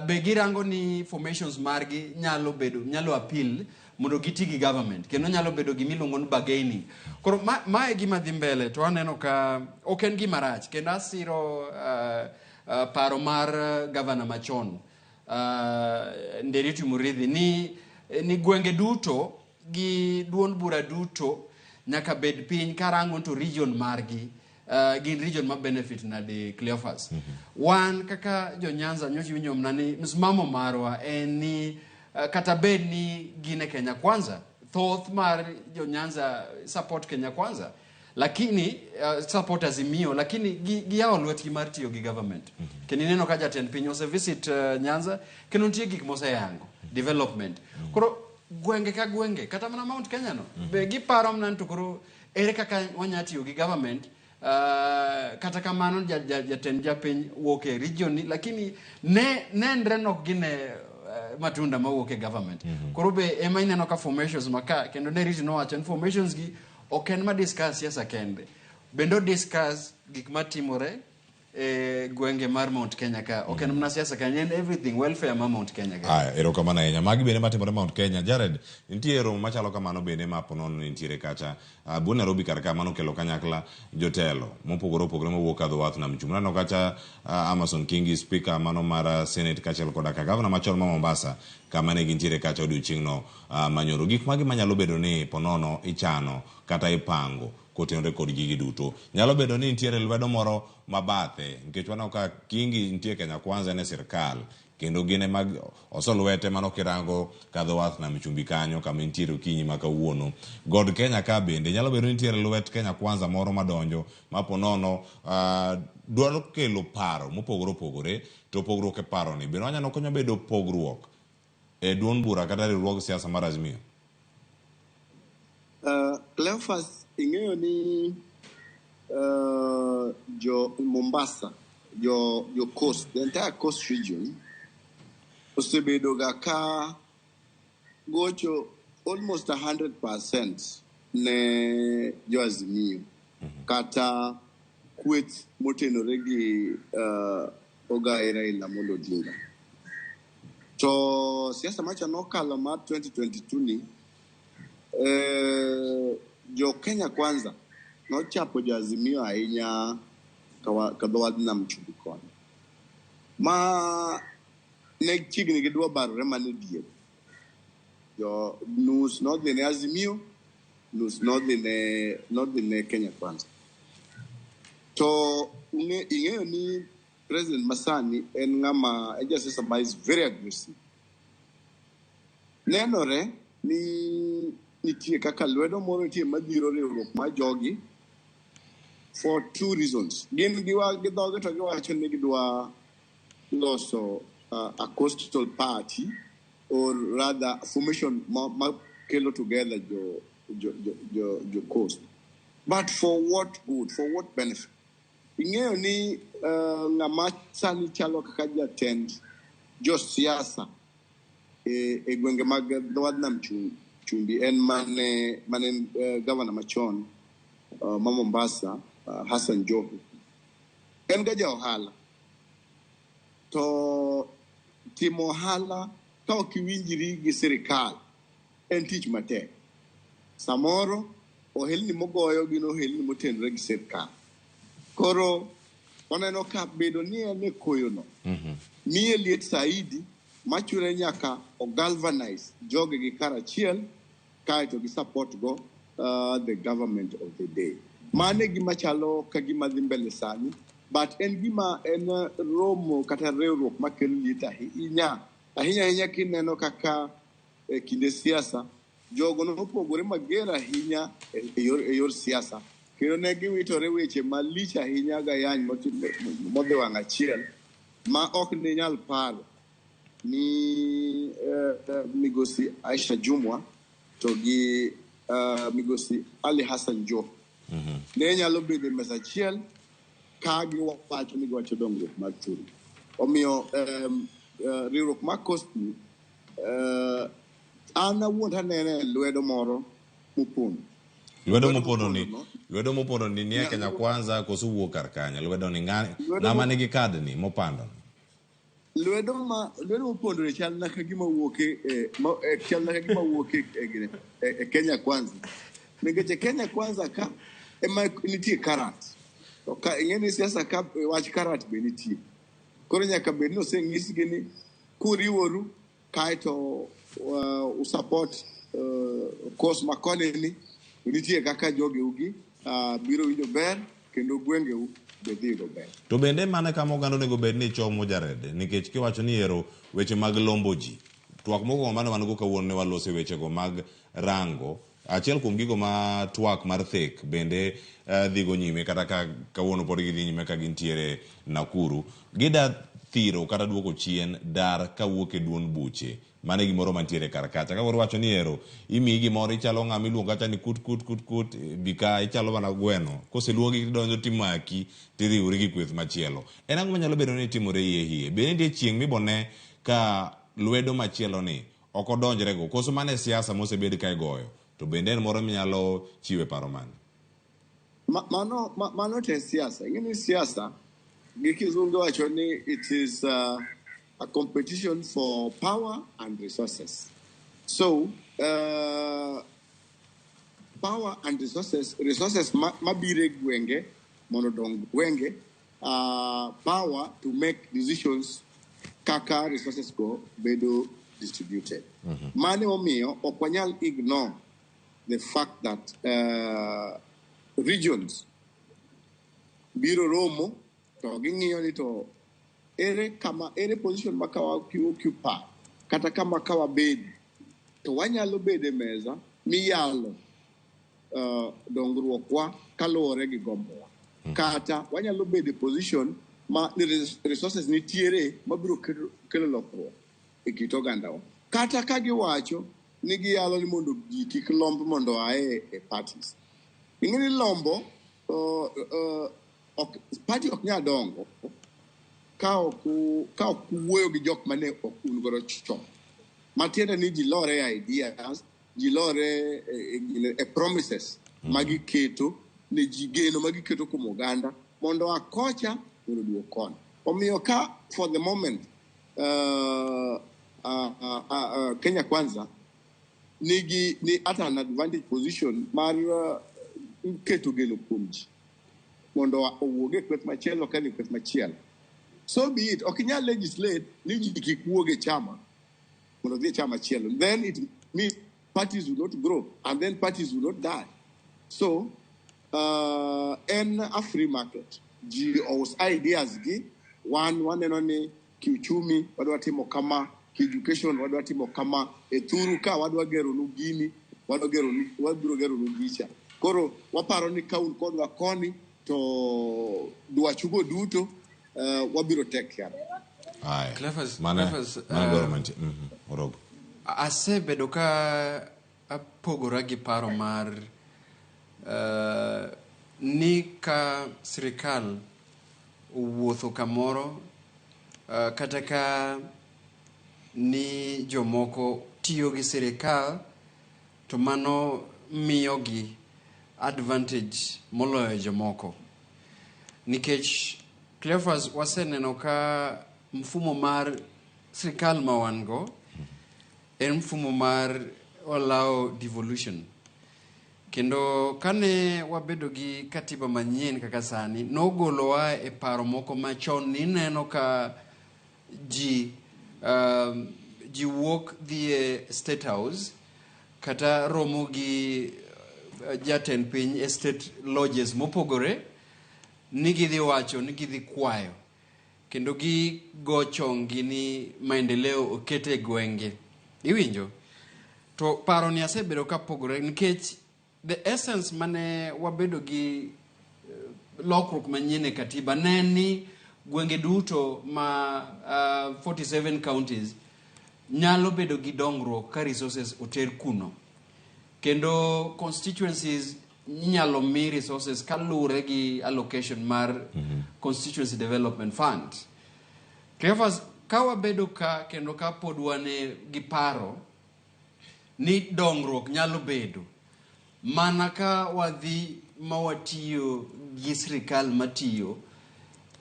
be girango ni formations margi nyalo bedo, nyalo appeal mondo giti gi government, kendo nyalo bedo gimiluongo ni bargaining. Koro mae gima dhi mbele, to aneno ka ok en gima rach, kendo asiro paro mar governor machon Nderitu Muriithi ni gwenge duto gi duond bura duto nyaka bed piny karango to region margi gin region ma benefit nade. Cleophas, wan kaka jo Nyanza nyocha iwinjo mana ni msimamo marwa en ni kata bed ni gin e Kenya Kwanza, thoth mar jo Nyanza support Kenya Kwanza, lakini support Azimio, lakini giyawo lwetgi mar tiyo gi government. Kendo ineno ka jatend piny ose visit Nyanza, kendo nitie gik moseyango development. Koro gwenge ka gwenge, kata mana Mount Kenya no be giparo mana ni to koro ere kaka wanya tiyo gi government. Kata kamano jatend japiny wuok e region ni, lakini ne nenre nok gine matunda mawuok e government. Koro be ema ineno ka formations maka, kendo ne Nderitu nowacho ni formations gi ok en ma discuss siasa kende, bende o discuss gik matimore e gwenge mar Mount Kenya ka. Ok en mana siasa kende, en everything welfare ma Mount Kenya ka. Aya, erokamano ahinya. Magi bende matimore Mount Kenya. Jared, nitie romo machalo kamano bende ma ponono nitiere kacha bu Nairobi kar ka, mano kelo kanyakla jotelo mopogore opogore mowuok ka dho wath nam chumbi. Naneno kacha Amason Kingi, speaker mano mar Senate, kaachiel koda ka gavana machon ma Mombasa, kama ne gintiere kacha odiochieng'no manyoro. Gik magi manyalo bedo ni ponono ichano kata ipango kotenore kod gigi duto. Nyalo bedo ni nitiere lwedo moro mabathe, nikech waneno ka Kingi nitie Kenya Kwanza, en e sirkal, kendo gin ema oso lwete mano kirango ka dho wath nam chumbi kanyo kama intiere okinyi ma kawuono. God Kenya ka bende nyalo bedo ni nitiere lwet Kenya Kwanza moro madonjo ma ponono dwaro kelo paro mopogore opogore, to pogruok e paro ni bende wanyalo konyo bedo pogruok e duond bura kata riwruog siasa mar Azimio. Cleophas, ing'eyo ni jo Mombasa, jo coast, the entire coast region osebedo ga ka gocho almost 100% ne jo Azimio kata kweth motenore gi Ogai Raila Amolo Odinga. To siasa macha nokalo mar 2022 ni jo Kenya Kwanza nochapo jo Azimio ahinya ka dho wadh nam chumbi koni ma ne chiegni gidwa barore mana e diere. Jo nus nodhi ne Azimio, nus nodhi ne Kenya Kwanza. To ing'eyo ni president masani en ng'ama en jasiasa ma is very aggressive. Nenore ni nitie kaka lwedo moro nitie madhiro riwruok mar jogi for two reasons. Gin gi dhoge to giwacho ni gidwa loso a coastal party, or rather formation ma kelo together jo coast. But for what good? For what benefit? Ing'eyo ni ng'ama sani chalo kaka jatend josiasa e gwenge mag dho wadh nam chumbi en mane governor machon ma Mombasa, Hassan Joho. En ga ja ohala. To timo ohala ka ok iwinjri gi sirikal en tich matek. Samoro ohelni mogoyo gin ohelni motenore gi sirikal. Koro waneno ka bedo ni en e koyono miye liet saidi machune nyaka o galvanize joge gi karachiel kaeto gi support go the government of the day. Mano e gima chalo ka gima dhi mbele sani. But en gima en romo kata riwruok makelo liet ahinya. Ahinya ahinya kineno kaka e kinde siasa, jogo nopogore mager ahinya e yor siasa. Kendo ne giwitore weche malich ahinya gayany modhi wang' achiel ma ok ne nyal paro ni Migosi Aisha Jumwa to gi Migosi Ali Hassan Joho ne nyalo bedo e mesa achiel ka giwacho ni giwacho dongruok mar thurgi. Omiyo riwruok mar Coast ni an awuon tanene e lwedo moro mopondo. Lwedo mopondo ni lwedo mopondo ni nie Kenya Kwanza koso wuok kar kanye? Lwedo ni ng'ama nigi kad ni mopando ni? Lwedo ma lwedo mopondo ni chal na ka gima wuok e chal na ka gima wuok e Kenya Kwanza. Nikech e Kenya Kwanza ka ema nitie karat. To ka ing'e ni siasa ka wach karat be nitie. Koro nyaka bed ni oseng'isgi ni kuriworu kaeto usupport course makoni ni nitie kaka jogeu gi biro winjo ber kendo gwengeu be dhi yudo ber. To bende mano kama oganda onego bed ni chomo Jared, nikech kiwacho ni ero weche mag lombo ji. Twak mokwongo mane wan go kawuono ne walose wechego mag rango. Achiel kuom gigo ma twak mar thek bende dhigo nyime kata ka kawuono pod gidhi nyime ka gintiere Nakuru. Gida thiro kata duoko chien dar kawuok e duond buche. Mano e gimoro mantiere kar kacha. Ka koro iwacho ni ero imiyi gimoro ichalo ng'ama iluongo kacha ni kut kut kut kut bi ka ichalo mana gweno. Koseluongi tidonjo timaki tiriwori gi kweth machielo. En ang'o manyalo bedo ni timore iye iye? Be nitie chieng' mibone ka lwedo machielo ni ok odonjre go? Koso mano e siasa mosebed ka igoyo? To bende en moro minyalo chiwe paro mane? Mano te siasa. Ing'e ni siasa gi kizungu wacho ni it is a competition for power and resources. So power and resources mabiro e gwenge mondo odong gwenge, power to make decisions kaka resources go bedo distributed. Mano omiyo ok wanyal ignore the fact that regions biro romo to ging'iyo ni to ere kama ere position ma ka wa occupy kata kama ka wabedi to wanyalo bedo e mesa miyalo dongruokwa kaluwore gi gombowa. Kata wanyalo bedo e position ma ni resources nitiere mabiro kelo lokruok e kit ogandawa. Kata ka giwacho ni giyalo ni mondo ji kik lomb mondo oa e parties. Ing'e ni lombo ok, party ok nyal dongo ka ok uwuoyo gi jok mane ok un godo chon. Matiende ni ji lore e ideas, ji lore e promises ma giketo ne ji, geno ma giketo kuom oganda mondo oa kocha mondo oduog koni. Omiyo ka for the moment Kenya Kwanza nigi ni at an advantage position mar keto geno kuom ji mondo owuog e kweth machielo kadhi e kweth machielo. So be it. Ok inyal legislate ni ji kik wuog e chama mondo odhi e chama machielo. Then it means parties will not grow and then parties will not die. So en a free market. Ji ous ideas gi wan waneno ni kiuchumi wadwa timo kama, ki-education wadwa timo kama, e thuru ka wadwa geronu gini, wadwa geronu, wabiro geronu gicha. Koro waparo ni ka un kodwa koni to dwachugo duto wabiro take care. Aya. Clephas, Mano Clephas, mano dwaro mantie. Orogo. Asebedo ka apogora gi paro mar ni ka sirikal owuotho kamoro kata ka ni jomoko tiyo gi sirikal to mano miyogi advantage moloyo jomoko nikech Cleophas waseneno ka mfumo mar sirikal ma wan go en mfumo mar allow devolution kendo kane wabedo gi katiba manyien kaka sani nogolowa e paro moko machon nineno ka ji wuok dhi e state house kata romo gi jatend piny e state lodges mopogore. ni gidhi wacho ni gidhi kwayo kendo gigo chonggi ni maendeleo oket e gwenge. Iwinjo? To paro ni asebedo kapogore nikech the essence mane wabedo gi lokruok manyien e katiba ne en ni gwenge duto ma 47 counties nyalo bedo gi dongruok ka resources oter kuno. Kendo constituencies inyalo mi resources kaluwore gi allocation mar Constituency Development Fund. Cleophas, ka wabedo ka kendo ka pod wan gi paro ni dongruok nyalo bedo mana ka wadhi ma watiyo gi sirikal matiyo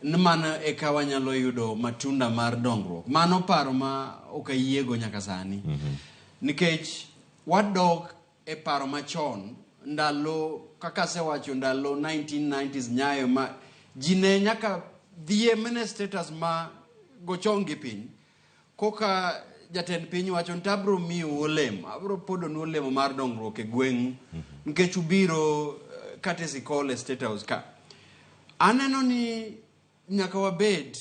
ni mano eka wanyalo yudo matunda mar dongruok. Mano paro ma ok ayiego nyaka sani. Nikech wadok e paro machon ndalo kaka asewacho ndalo 1990s nyayo ma ji ne nyaka dhie mane status ma go chong gi piny koka jatend piny wacho ni abiro miyou olemo abiro podonu olemo mar dongruok e gweng'u nikech ubiro courtesy call e State House ka aneno ni nyaka wabed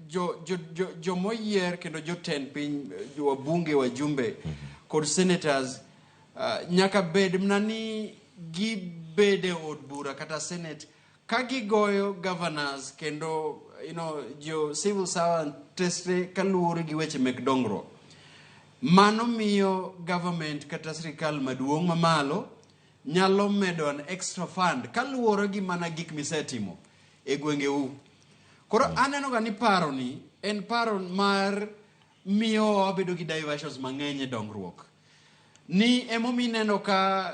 jo, jo, jo, jomoyier kendo jotend piny wabunge wajumbe kod senators nyaka bed mana ni gibede od bura kata senate ka gigoyo governors kendo jo civil servant tesre kaluwore gi weche mek dongruok. Mano miyo government kata sirikal maduong' mamalo nyalo medo an extra fund kaluwore gi mana gik misetimo e gwengeu. Koro aneno ga ni paro ni en paro mar miyo wabedo gi diversions mang'eny e dongruok. Ni emomiyo ineno ka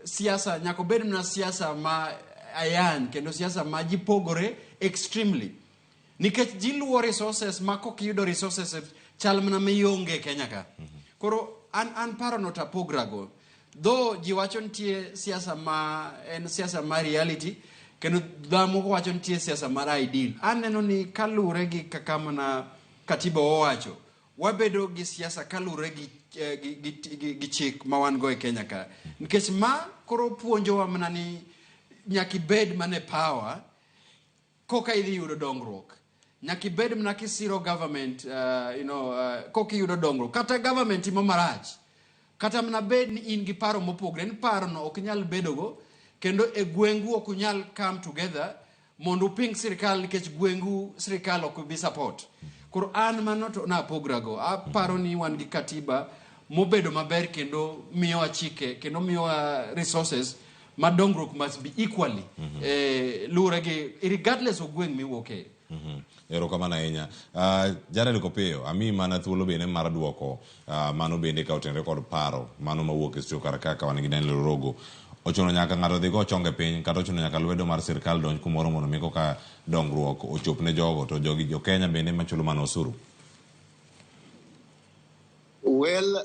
siasa nyaka obed mana siasa ma ayany kendo siasa ma ji pogore extremely. Nikech ji luwo resources ma kok iyudo resources chal mana mionge e Kenya ka. Koro an paro no tapogrago. Though ji wacho nitie siasa ma en siasa mar reality kendo dhano moko wacho nitie siasa mar ideal. Aneno ni kaluwore gi kaka mana katiba owacho wabedo gi siasa kaluwore gi chik ma wan go e Kenya ka. Nikech ma koro puonjowa mana ni nyaka ibed mana e power koka idhi yudo dongruok. Nyaka ibed mana kisiro government koka iyudo dongruok. Kata government timo marach. Kata mana bed ni in gi paro mopogre, ni paro no ok nyal bedogo, kendo e gwengu ok unyal come together mondo uping sirikal nikech gwengu sirikal ok bi support. Koro an mano to napogrago. Aparo ni wan gi katiba mobedo maber kendo miyowa chike kendo miyowa resources ma dongruok must be equally luwore gi regardless of gweng' miwuoke. Erokamano ahinya. Jared Kopiyo, amiyi mana thuolo bende mar duoko mano bende ka otenore kod paro mano mawuok e studio kar kaka wan gi Daniel Orogo. Ochuno nyaka ng'ato dhi go chonge piny kata ochuno nyaka lwedo mar sirkal donj kumoro mondo mi koka dongruok ochop ne jogo to jogi jo Kenya bende machulo mana osuru. Well,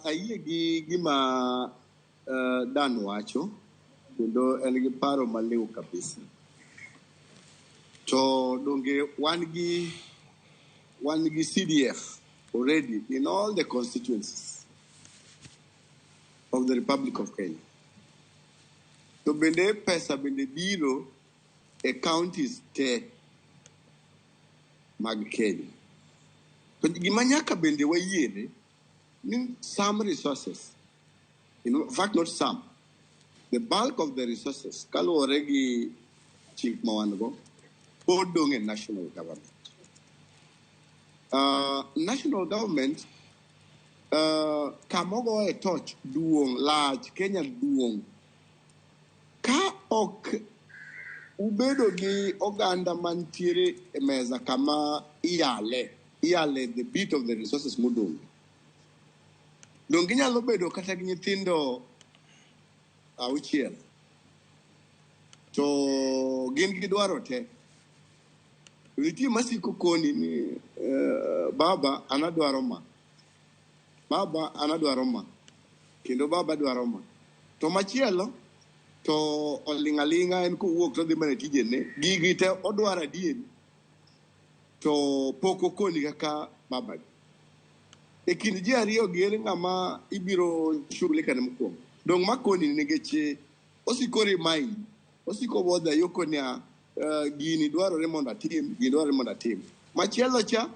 ayie gi gima Dan wacho kendo en gi paro maliw kabisa. To donge wan gi CDF already in all the constituencies of the Republic of Kenya. To bende pesa bende biro e counties te mag Kenya. To gima nyaka bende wayiere ni some resources, in fact not some, the bulk of the resources kaluwore gi chik ma wan go pod dong' e national government. National government kamogoye torch duong' lach Kenya duong'. Ka ok ubedo gi oganda mantiere e mesa kama iyale the bit of the resources modong'. Dong' ginyalo bedo kata gi nyithindo auchiel to gin gi dwaro te. Nitie masiko koni ni baba an adwaro ma, baba an adwaro ma, kendo baba dwaro ma. To machielo to oling' aling'a en kowuok to odhi mana e tijene. Gigi te odwaro adieri to pok okoni kaka baba. E kind ji ariyo gi ere ng'ama ibiro shughulika ne mokwongo? Dong' makoni nikech osiko remind, osiko bother yo koni a Gini dwarore mondo atim, gini dwarore mondo atim. Machielo cha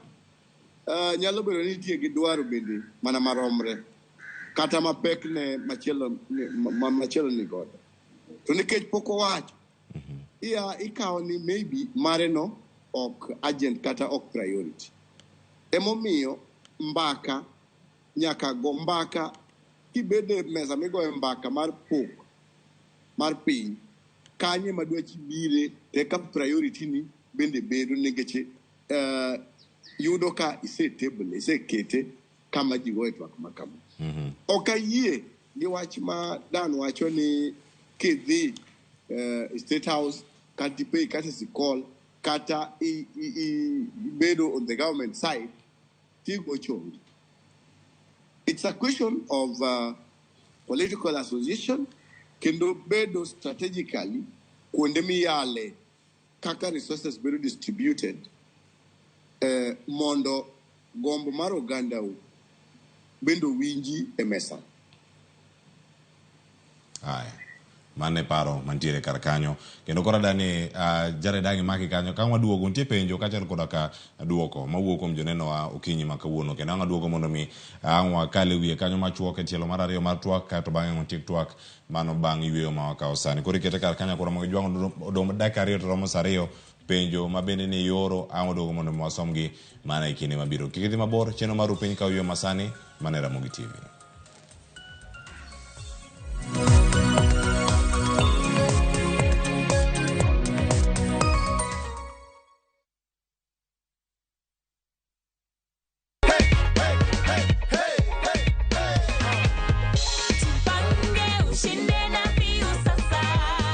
nyalo bedo ni nitie gi dwaro bende mana maromre kata mapek ne machielo machielo ni godo. To nikech pok owacho, iya ikawo ni maybe mare no ok urgent kata ok priority. Emomiyo mbaka nyaka go mbaka kibedo e mesa migoyo mbaka mar pok mar piny kanyo ema dwachi bire to eka priority ni bende bedo nikech yudo ka isetable isekete kama ji goye twak ma kama. Ok ayie gi wach ma Dan wacho ni kidhi State House kata ipay courtesy call kata ibedo on the government side tigo chongi. It's a question of political association kendo bedo strategically kuonde miyale kaka resources bedo distributed mondo gombo mar ogandau bende owinji e mesa. Aya. Mano e paro mantiere kar kanyo. Kendo koro adani Jared ang' imaki kanyo ka waduogo nitie penjo kaachiel koda ka duoko mawuok kuom jonenowa okinyi ma kawuono. Kendo ang' waduogo mondo mi ang' wakal e wiye kanyo machuok e tielo mar ariyo mar twak kaeto bang'e watiek twak mano bang' yweyo ma wakawo sani. Koro ikete kar kanyo koro mondo jwang' odong' dakika 2 to romo saa 2 penjo ma bende ni yoro ang' waduogo mondo mi wasomgi mana e kinde mabiro. Kik idhi mabor, chenro mar Rupiny kawo yweyo masani mana e Ramogi TV.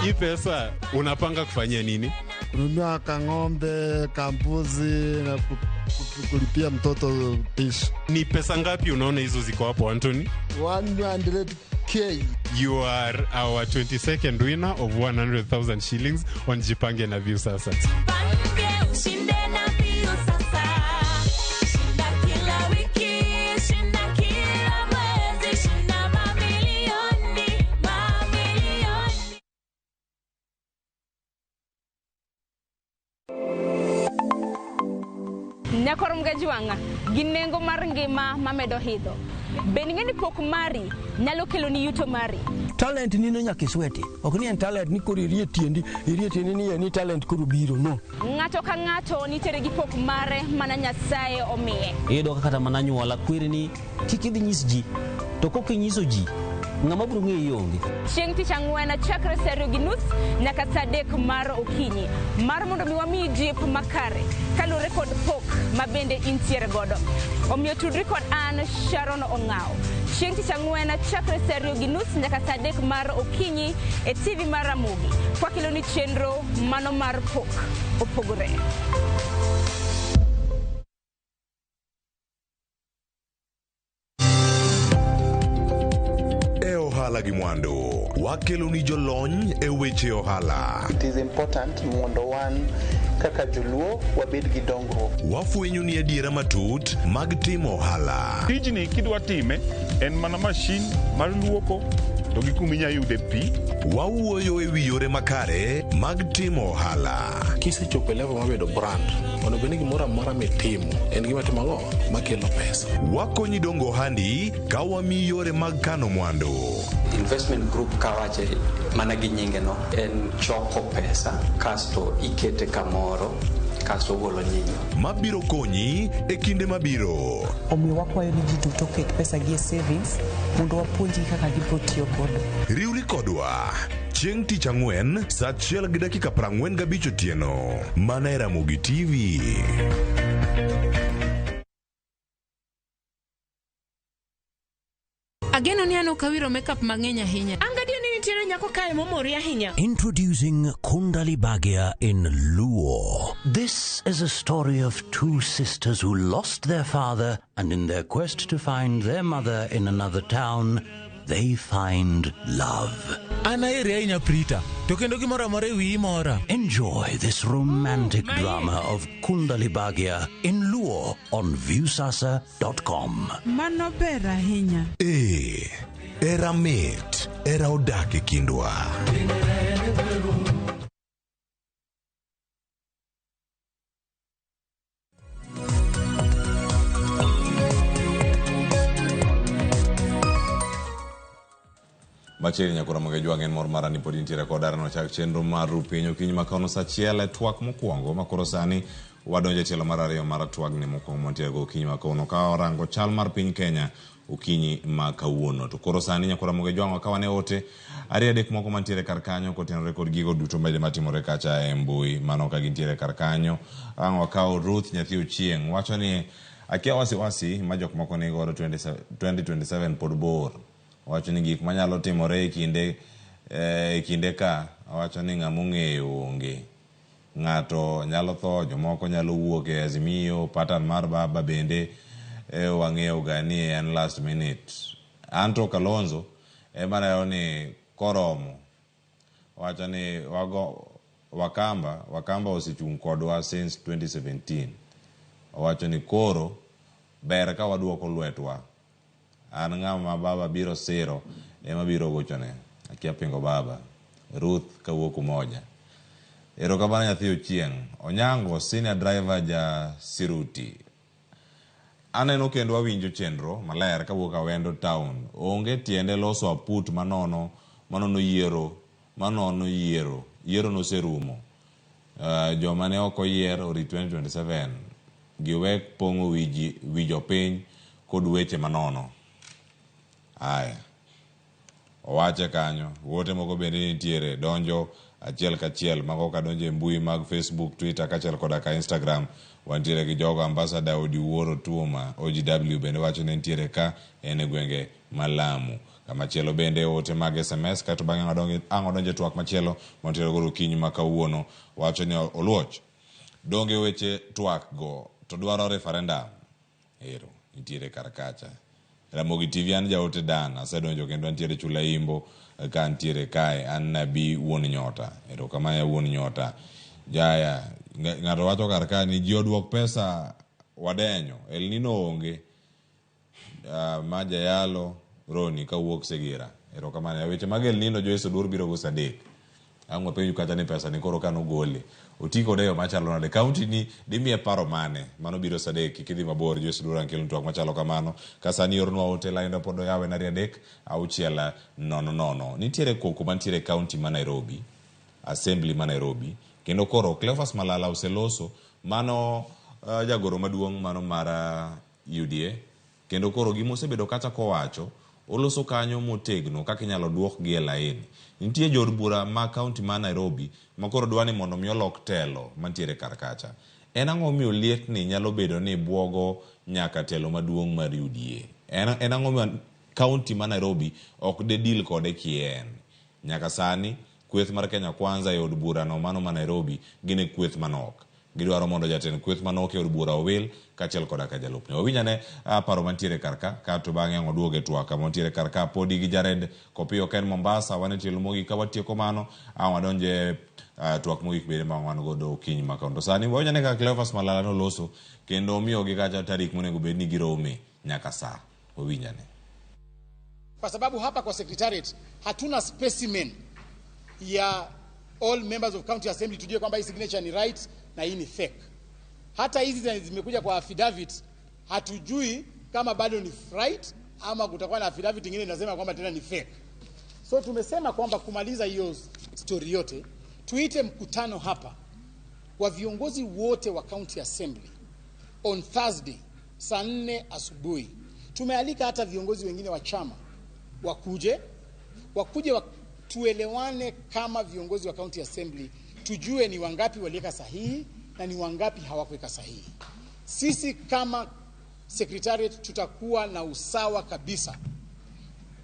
Hii pesa unapanga kufanyia nini? Kununua kang'ombe, kambuzi na kulipia mtoto pishi. Ni pesa ngapi unaona hizo ziko hapo, Anthony? 100K. You are our 22nd winner of 100,000 shillings on Jipange na Viusasa. Jipange ushinde na Viusasa. Shinda kila wiki, shinda kila mwezi, shinda mamilioni, mamilioni. Nyakor Mgajuanga, gi nengo mar ngima mamedo hidho. Bende ing'e ni pok mari nyalo kelo ni yuto mari? Talent nino nyaka isweti. Ok ni en talent ni koro irie tiendi, irie tiendi ni en talent koro biro, no. Ng'ato ka ng'ato nitiere gi pok mare mana Nyasaye omiye. Iyudo ka kata mana anyuola kweri ni kik idhi nyis ji, to kok inyiso ji, ng'ama biro ng'eyi onge. Chieng' tich ang'wen chakre saa 2:30 nyaka saa 3 mar okinyi mar mondo mi wamiyi jip makare kaluwore kod pok ma bende intiere godo. Omiyo tudri kod an Sharon Ong'aw chieng' tich ang'wen chakre saa 2:30 nyaka saa 3 mar okinyi e TV mar Ramogi kwakeloni chenro mano mar pok opogore. E ohala gi mwandu, wakelo ni jolony e weche ohala. It is important mondo wan kaka joluo wabed gi dongruok. Wafwenyo ni adiera matut mag timo ohala. Tijni kidwa time en mana mashin mar luoko to gi kuma inyalo yude pi. Wawuoyo e wi yore makare mag timo ohala. Kisechopo e level mar bedo brand, onego bed ni gimoro amora mitimo en gima timo ang'o makelo pesa. Wakonyi dongo ohandi ka wamiyi yore mag kano mwandu. Investment group kawache mana gi nyinge no en choko pesa kasto ikete kamoro kasto ogolo nyinyo. Mabiro konyi e kinde mabiro. Omiyo wakwayo ni ji duto oket pesa gi e savings mondo wapuonjgi kaka gibiro tiyo godo. Riwri kodwa chieng' tich ang'wen saa 1:45 otieno mana e Ramogi TV. Ageno ni an ok awiro makeup mang'eny ahinya. An gadier ni nitiere nyako kae momori ahinya. Introducing Kundali Bhagya in Luo. This is a story of two sisters who lost their father, and in their quest to find their mother in another town, they find love. An aheri ahinya Prita, to kendo gimoro amora e wiyi mora. Enjoy this romantic drama of Kundali Bhagya in Luo on Viusasa.com. Mano ber ahinya. Ee, era mit, era odak e kindwa. Machiegni nyakora Moge Jwang' en mor mara ni pod intiere koda arano chak chenro mar Ru Piny okinyi ma kawuono saa achiel e twak mokwongo ma koro sani wadonjo e tielo mar ariyo mar twagni mokwongo mantiere go okinyi ma kawuono ka warango chal mar piny Kenya okinyi ma kawuono. To koro sani nyakora Moge Jwang' wakawane ote ariyo adek moko mantiere kar kanyo kotenore kod gigo duto mede matimore kacha e mbui mano ka gintiere kar kanyo. Ang' wakaw Ruth nyathi Ochieng' wacho ni akia wasiwasi ma jok moko ni godo 2027 pod bor. Owacho ni gik manyalo timore e kinde e kinde ka owacho ni ng'ama ong'eyo onge. Ng'ato nyalo tho, jomoko nyalo wuok e Azimio, pattern mar baba bende e wang'eyo ga ni en last minute. Anto Kalonzo ema neno ni koromo owacho ni wago Wakamba, Wakamba osechung' kodwa since 2017. Owacho ni koro ber ka waduoko lwetwa. An ng'ama baba biro siro ema biro gochone. Akia pingo baba. Ruth kawuok Umoja. Erokamano nyathi Ochieng'. Onyango senior driver ja Siruti. Aneno kendo awinjo chenro maler kawuok Awendo town. Onge tiende loso aput manono manono yiero manono yiero. Yiero noserumo. Joma ne ok oyier orit 2027. Giwek pong'o wi jopiny kod weche manono. Aya. Owache kanyo. Wote moko bende nitiere donjo achiel kachiel mago kadonjo e mbui mag Facebook, Twitter kaachiel koda ka Instagram. Wantiere gi jogo Ambassador Odiwuor Otuoma OGW bende wacho ni nitiere ka en e gwenge ma Lamu. Kamachielo bende ote mag SMS kaeto bang'e ang' wadonjo e twak machielo mantiere godo okinyi ma kawuono wacho ni Oluoch donge weche twak go to dwaro referendum. Ero nitiere kar kacha. Ramogi TV an jaote Dan asedonjo kendo antiere Chula Imbo ka antiere kae an nabii wuon nyota. Erokamano ya wuon nyota. Jaya ng'ato wacho kar ka ni ji oduok pesa wadenyo El Nino onge. Ma jayalo Roni kawuok Segera. Erokamano. Weche mag El Nino Joyce Oduor biro go saa adek. Ang' wapenju kata ni pesa ni koro kano gole. Oti kode e yo machalo nade? Kaunti ni dimiye paro mane? Mano biro saa adek. Kik idhi mabor Joyce Oduor ang' kelonu twak machalo kamano. Ka sani ornwa ote lain pod oyaw en 2 3 6 0 0. Nitiere koko mantiere e kaunti ma Nairobi. Assembly ma Nairobi. Kendo koro Cleophas Malala oseloso mano jagoro maduong' mano mar UDA. Kendo koro gima osebedo kacha kowacho, oloso kanyo motegno kaka inyalo duokgi e laini. Nitie jood bura ma kaunti ma Nairobi ma koro dwa ni mondo mi olok telo mantiere kar kacha. En ang'o momiyo lietni nyalo bedo ni buogo nyaka telo maduong' mar UDA? En ang'o ma kaunti ma Nairobi ok de deal kode kien? Nyaka sani, kweth mar Kenya Kwanza e od burano mano ma Nairobi gin e kweth manok. Gidwaro mondo jatend kweth manok e od bura owil kaachiel koda ka jalupne. Wawinj ane paro mantiere kar ka, kato bang'e ang' waduog e twak kama wantiere kar ka. Podi gi Jared Kopiyo ka en Mombasa, wan e tielo mogik ka watieko mano, ang' wadonj e twak mogik bende ma wan godo okinyi ma kawuono. To sani wawinj ane kaka Cleophas Malala noloso kendo omiyogi kacha tarik monego bed ni girome nyaka sa. Wawinj ane. Kwa sababu hapa kwa secretariat hatuna specimen ya all members of county assembly tujue kwamba hii signature ni right na hii ni fake. Hata hizi zenye zimekuja kwa affidavit hatujui kama bado ni right ama kutakuwa na affidavit nyingine inasema kwamba tena ni fake. So tumesema kwamba kumaliza hiyo story yote tuite mkutano hapa wa viongozi wote wa county assembly on Thursday saa 4 asubuhi. Tumealika hata viongozi wengine wa chama wakuje tuelewane kama viongozi wa county assembly, tujue ni wangapi waliweka sahihi na ni wangapi hawakuweka sahihi. Sisi kama secretariat tutakuwa na usawa kabisa.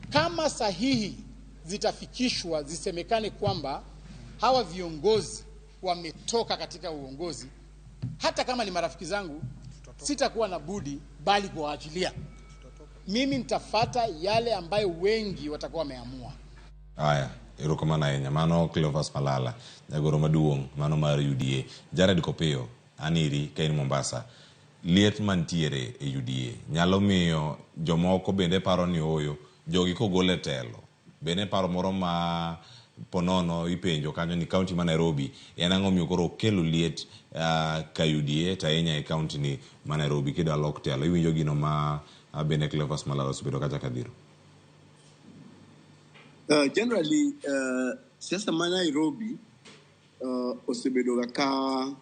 Kama sahihi zitafikishwa zisemekane kwamba hawa viongozi wametoka katika uongozi, hata kama ni marafiki zangu, sitakuwa na budi bali kuwaachilia. Mimi nitafata yale ambayo wengi watakuwa wameamua. Aya, erokamano ahinya. Mano Cleophas Malala, jagoro maduong' mano mar UDA. Jared Kopiyo, an iri ka in Mombasa. Liet mantiere e UDA nyalo miyo jomoko bende paro ni oyo, jogi kogol e telo. Bende paro moro ma ponono ipenjo kanyo ni kaunti ma Nairobi en ang'o miyo koro okelo liet ka UDA to ahinya e kaunti ni ma Nairobi kidwa lok telo. Iwinjo gino ma bende Cleophas Malala osebedo kacha kadhiro. Generally, siasa ma Nairobi osebedo ga ka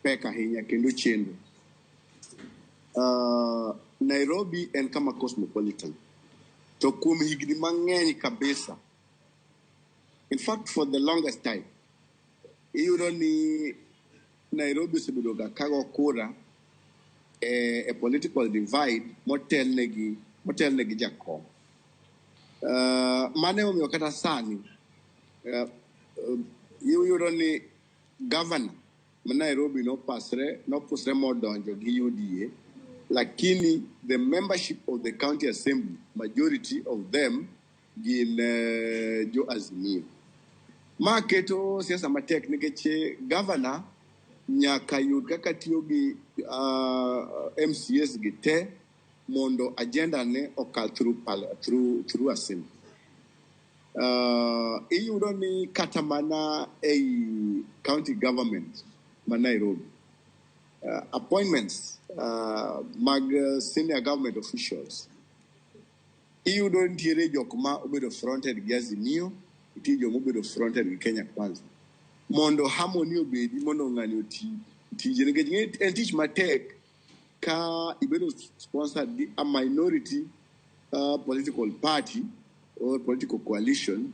pek ahinya kendo chendo. Nairobi en kama cosmopolitan. To kuom higni mang'eny kabisa, in fact for the longest time, iyudo ni Nairobi osebedo ga ka go kura e political divide motelnegi jakom. Mano emomiyo kata sani iyudo ni governor ma Nairobi nopusre modonjo gi UDA, lakini the membership of the county assembly, majority of them gin jo Azimio. Ma keto siasa matek nikech governor nyaka yud kaka tiyo gi MCAs gi te mondo agenda ne okal through assembly. Iyudo ni kata mana ei county government ma Nairobi, appointments mag senior government officials, iyudo nitiere jok ma obedo fronted gi Azimio, nitie jok mobedo fronted gi Kenya Kwanza. Mondo harmony obedi, mondo ng'ani oti tije, nikech en tich matek ka ibedo sponsored gi a minority political party or political coalition,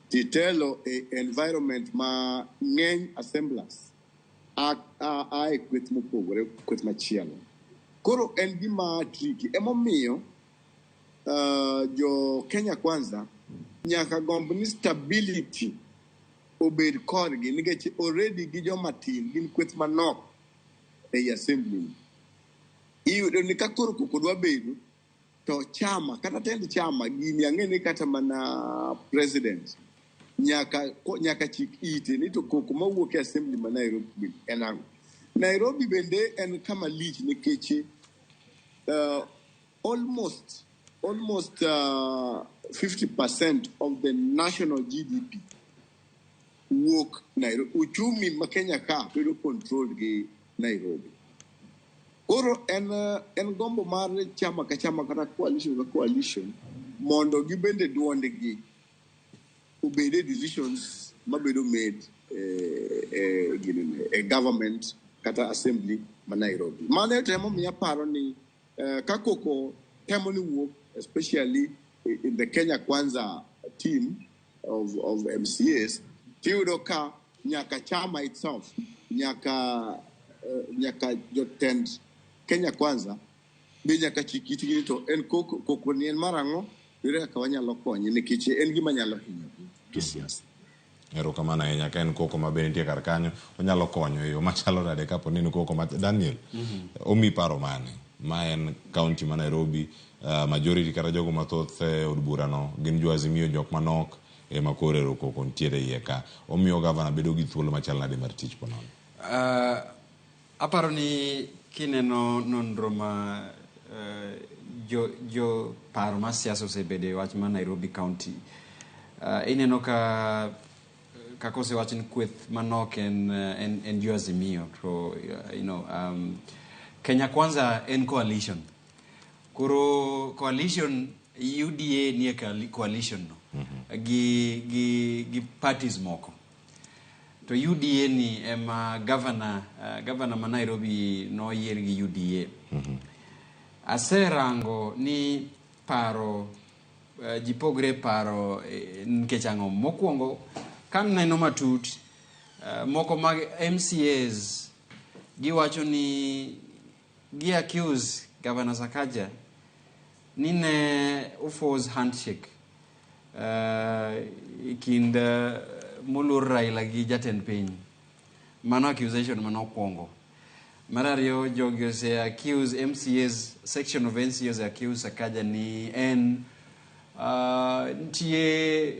titelo e environment ma ng'eny assemblers a e kweth mopogore, kweth machielo. Koro en gima tricky. Emomiyo jo Kenya Kwanza nyaka gomb ni stability obed kodgi, nikech already gi joma tin, gin kweth manok ei assembly. Iyudo ni ka koro koko dwa bedo, to chama, kata tend chama, gini ang'e ni kata mana president nyaka chik ite ni to koko mawuok e assembly ma Nairobi en ang'o. Nairobi bende en kama lich nikech almost 50% of the national GDP wuok Nairobi. Uchumi ma Kenya ka bedo controlled gi Nairobi. Koro en gombo mar chama ka chama kata coalition ka coalition mondo gibende duondgi obed e decisions mabedo made e government kata assembly ma Nairobi. Mano to emomiyo aparo ni ka koko temo ni wuok, especially in the Kenya Kwanza team of MCAs, tiyudo ka nyaka chama itself, nyaka jotend Kenya Kwanza be nyaka chik itgi ni to en koko ni en mar ang'o, ere kaka wanyalo konye nikech en gima nyalo hinyogi kisiasa. Erokamano ahinya. Ka en koko ma be nitie kar kanyo, onyalo konyo e yo machalo nade kapo ni en koko ma Daniel, omi paro mane? Ma en county ma Nairobi, majority kata jogo mathoth e od burano gin jo Azimio, jok manok ema koro ero koko nitiere iye ka. Omiyo gavana bedo gi thuolo machal nade mar tich ponono? Aparo ni kineno nonro ma jo paro mar siasa osebedo e wach mar Nairobi County, ineno ka kaka osewach ni kweth manok en jo Azimio to Kenya Kwanza en coalition. Koro coalition UDA nie coalition no gi parties moko. To UDA ni ema governor ma Nairobi noyier gi UDA. Aserango ni paro ji pogre paro nikech ang'o. Mokwongo kaneno matut, moko mag MCAs giwacho ni gi accuse Governor Sakaja ni ne force handshake kind moluor Raila gi jatend piny. Mano accusation manokwongo. Mar ariyo, jogi ose accuse MCAs, section of MCAs accuse Sakaja ni en nitie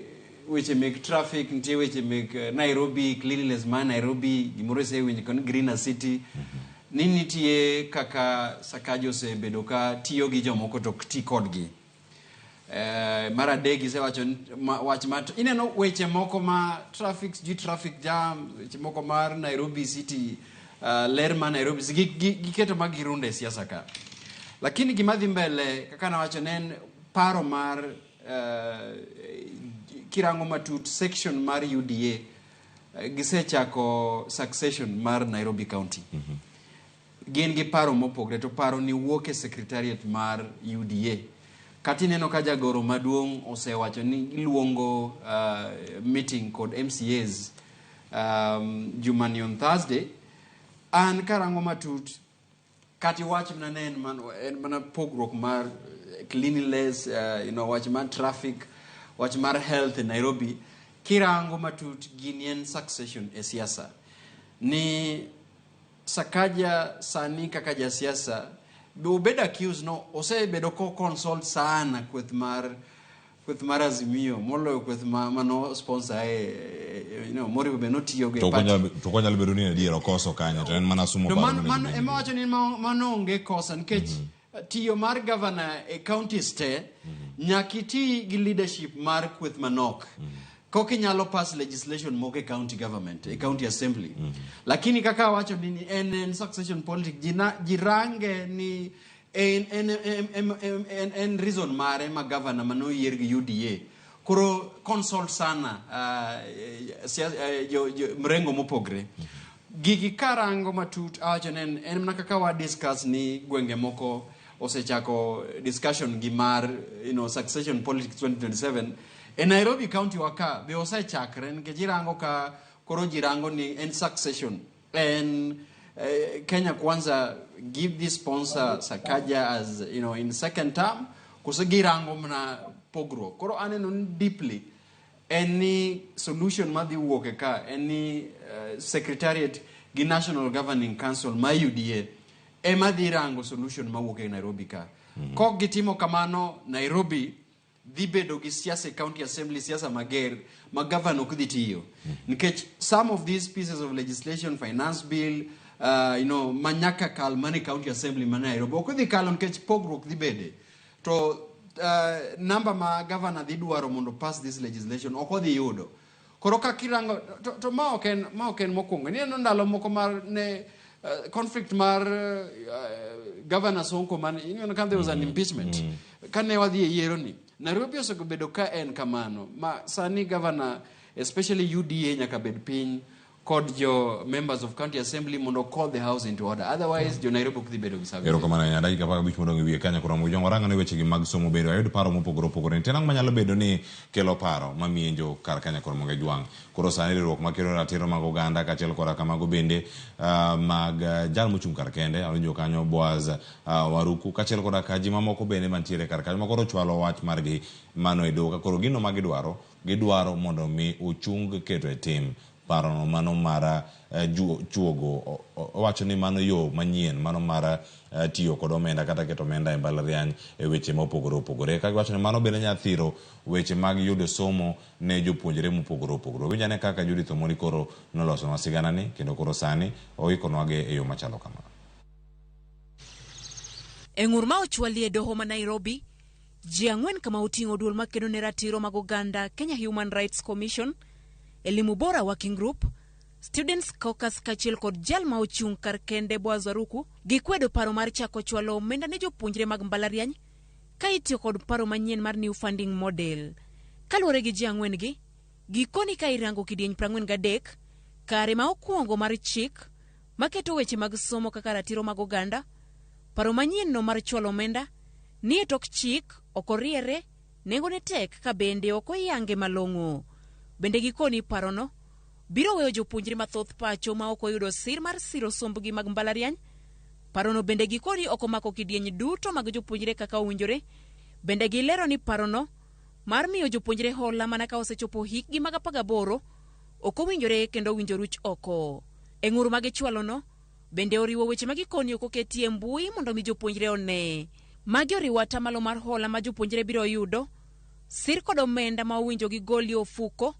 weche mek traffic, nitie weche mek Nairobi, cleanliness mar Nairobi, gimoro isewinjo koni greener city, ni nitie kaka Sakaja osebedo ka tiyo gi jomoko to ok ti kodgi. Mar adek isewacho wach ma ineno weche moko ma traffic, sijui traffic jam, weche moko mar Nairobi City, ler mar Nairobi City, giketo ma girundo e siasa ka. Lakini gima dhi mbele kaka nawacho ne en paro mar kirango matut section mar UDA gisechako succession mar Nairobi County. Gin gi paro mopogre to paro ni wuok e secretariat mar UDA. Kata ineno ka jagoro maduong' osewacho ni iluongo meeting kod MCAs jumani on Thursday. An karango matut kata iwach mana ne en mana pogruok mar cleanliness, wach mar traffic, wach mar health e Nairobi. Kirango matut gini en succession e siasa. Ni Sakaja sani kaka jasiasa be obed accused no osebedo ko consult sana kweth mar Azimio moloyo kweth ma mano sponsor e moriwo be notiyo gi To party. To ok onyal bedo ni adier okoso kanyo to en mana sumo To paro mano monego mano bed ni. ema wacho ni mano onge kosa nikech tiyo mar governor e counties te nyaka iti gi leadership mar kweth manok koka inyalo pass legislation moko e county government, e county assembly. Lakini kaka awacho ni en succession politics, ji range ni en reason mare ma governor manoyier gi UDA koro consult sana jo mrengo mopogre. Gigi karango matut awacho ni en mana kaka wa discuss ni gwenge moko osechako discussion gi mar succession politics 2027 e Nairobi County wa ka be osechakre nikech irango ka koro ji rango ni en succession en Kenya Kwanza give this sponsor Sakaja as in second term koso girango mana pogruok. Koro aneno ni deeply en ni solution madhi wuok e ka en ni secretariat gi National Governing Council ma UDA ema dhi rango solution mawuok e Nairobi ka. Kok gitimo kamano, Nairobi dhi bedo gi siasa e county assembly, siasa mager ma governor ok dhi tiyo nikech some of these pieces of legislation, finance bill, ma nyaka kal mana e county assembly ma Nairobi ok dhi kalo nikech pogruok dhi bede to number ma governor dhi dwaro mondo pass this legislation ok odhi yudo. Koro ka kirango to ma ok en mokwongo. Ineno ndalo moko mar ne conflict mar governor Sonko man ineno ka there was an impeachment kane wadhi e yiero ni Nairobi osebedo ka en kamano ma sani governor, especially UDA, nyaka bed piny kod jo members of county assembly mondo call the house into order, otherwise jo Nairobi ok dhi bedo gi services. Erokamano ahinya. Dakika 15 modong' e wiye kanyo koro Jong warang'o ne wechegi mag somo bende wayud paro mopogore opogore. Nitie ang'o manyalo bedo ni kelo paro mamienjo kar kanya koro mondo jwang'. Koro sani riwruok makelo ratiro mag oganda kaachiel koda kamago bende mag jal mochung' kar kende awinjo kanyo Boaz Waruku kaachiel koda ka ji mamoko bende mantiere kar kanyo makoro chwalo wach margi mano e doho ka koro gino ma gidwaro mondo mi ochung keto e tim parono mano mar chuogo. Owacho ni mano yo manyien mano mar tiyo kod omenda kata keto omenda e mbalariany e weche mopogore opogore ka giwacho ni mano bende nyalo thiro weche mag yudo somo ne jopuonjre mopogore opogore. Winj ane kaka Judith Omori koro nolosonwa siganani kendo koro sani oikonwage e yo machalo kama. E ng'ur ma ochwali e doho ma Nairobi, ji 4 kama oting'o duol makedo ne ratiro mag oganda Kenya Human Rights Commission, Elimu Bora Working Group, Students Caucus kaachiel kod jal ma ochung' kar kende Boaz Waruku gikwedo paro mar chako chwalo omenda ne jopuonjre mag mbalariany ka itiyo kod paro manyien mar New Funding Model. Kaluwore gi ji 4 gi, gikoni ka irango kidieny 43 kare ma okwongo mar chik maketo weche mag somo kaka ratiro mag oganda, paro manyien no mar chwalo omenda ni e tok chik ok oriere, nengone tek ka bende ok oyange malong'o. Bende gikoni parono biro weyo jopuonjre mathoth pacho ma ok oyudo sir mar siro sombgi mag mbalariany. Parono bende gikoni ok omako kidieny duto mag jopuonjre kaka owinjore. Bende gilero ni parono mar miyo jopuonjre hola mana ka osechopo hikgi mag 18 ok owinjore kendo owinjo ruch oko. E ng'ur ma gichwalono bende oriwo weche ma gikoni ok oketi e mbui mondo mi jopuonjre one. Magi oriwo atamalo mar hola ma jopuonjre biro yudo, sir kod omenda ma owinjo gigolie ofuko,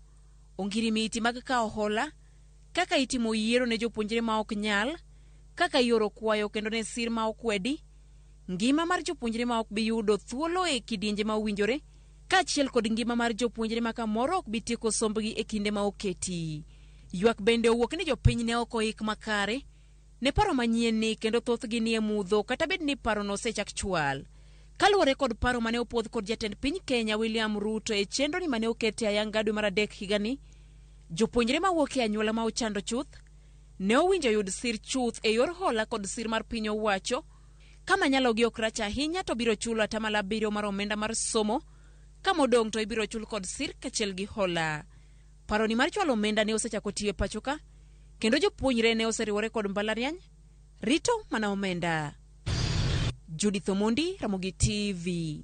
ongirimiti mag kawo hola, kaka itimo yiero ne jopuonjre ma ok nyal, kaka ioro kwayo kendo ne sir ma okwedi, ngima mar jopuonjre ma ok bi yudo thuolo e kidienje ma owinjore, kaachiel kod ngima mar jopuonjre ma kamoro ok bi tieko sombgi e kinde ma oketi. Ywak bende owuok ni jopiny ne ok oik makare ne paro manyien ni kendo thothgi ni e mudho kata bed ni parono osechak chwal. Kaluwore kod paro mane opuodh kod jatend piny Kenya William Ruto e chenro ni mane okete ayanga dwe mar adek higani, jopuonjre mawuok e anyuola ma ochando chuth ne owinjo yud sir chuth e yor hola kod sir mar piny owacho. Kama nyalogi ok rach ahinya to biro chulo atamalo 7 mar omenda mar somo, ka modong' to ibiro chul kod sir kachiel gi hola. Paroni mar chwalo omenda ne osechako tiyo e pacho ka, kendo jopuonjre ne oseriwore kod mbalariany rito mana omenda. Judith Omondi, Ramogi TV.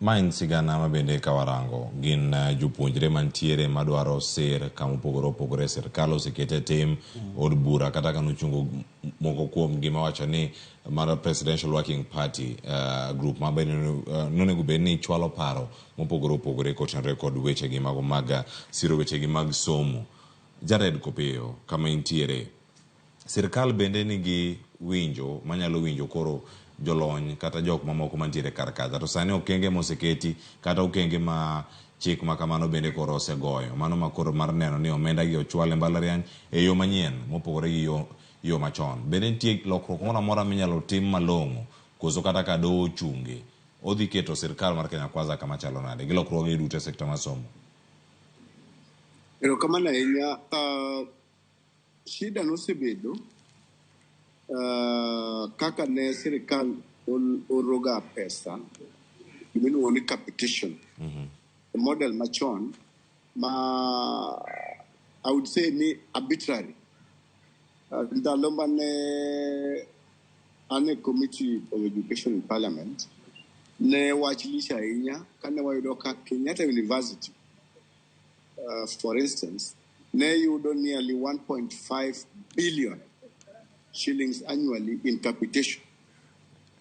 Ma en sigana ma bende ka warango gin jopuonjre mantiere madwaro sir kama opogore opogore. Sirkal osekete tim od bura kata ka nochungo moko kuom gi mawacho ni mar Presidential Working Party group ma bende nonego bed ni chwalo paro mopogore opogore kotenore kod weche gi mago mag siro weche gi mag somo. Jared Kopiyo, kama intiere, sirkal bende nigi winjo manyalo winjo koro jolony kata jok mamoko mantiere kar kacha, to sani okenge moseketi kata okenge ma chik ma kamano bende koro osegoyo mano ma koro mar neno ni omenda gi ochwal e mbalariany e yo manyien mopogore gi yo machon. Bende nitie lokruok moro amora minyalo tim malong'o koso kata ka doho ochunge odhi keto sirkal mar Kenya Kwanza kama chalo nade gi lokruoge duto e sekta mar somo? Erokamano ahinya. Shida nosebedo kaka ne sirikal oroga pesa gimiluongo ni capitation. Model machon ma I would say ni arbitrary. Ndalo mane an e Committee of Education in Parliament, ne wach lich ahinya kane wayudo ka Kenyatta University, for instance, ne yudo nearly 1.5 billion shillings annually in capitation.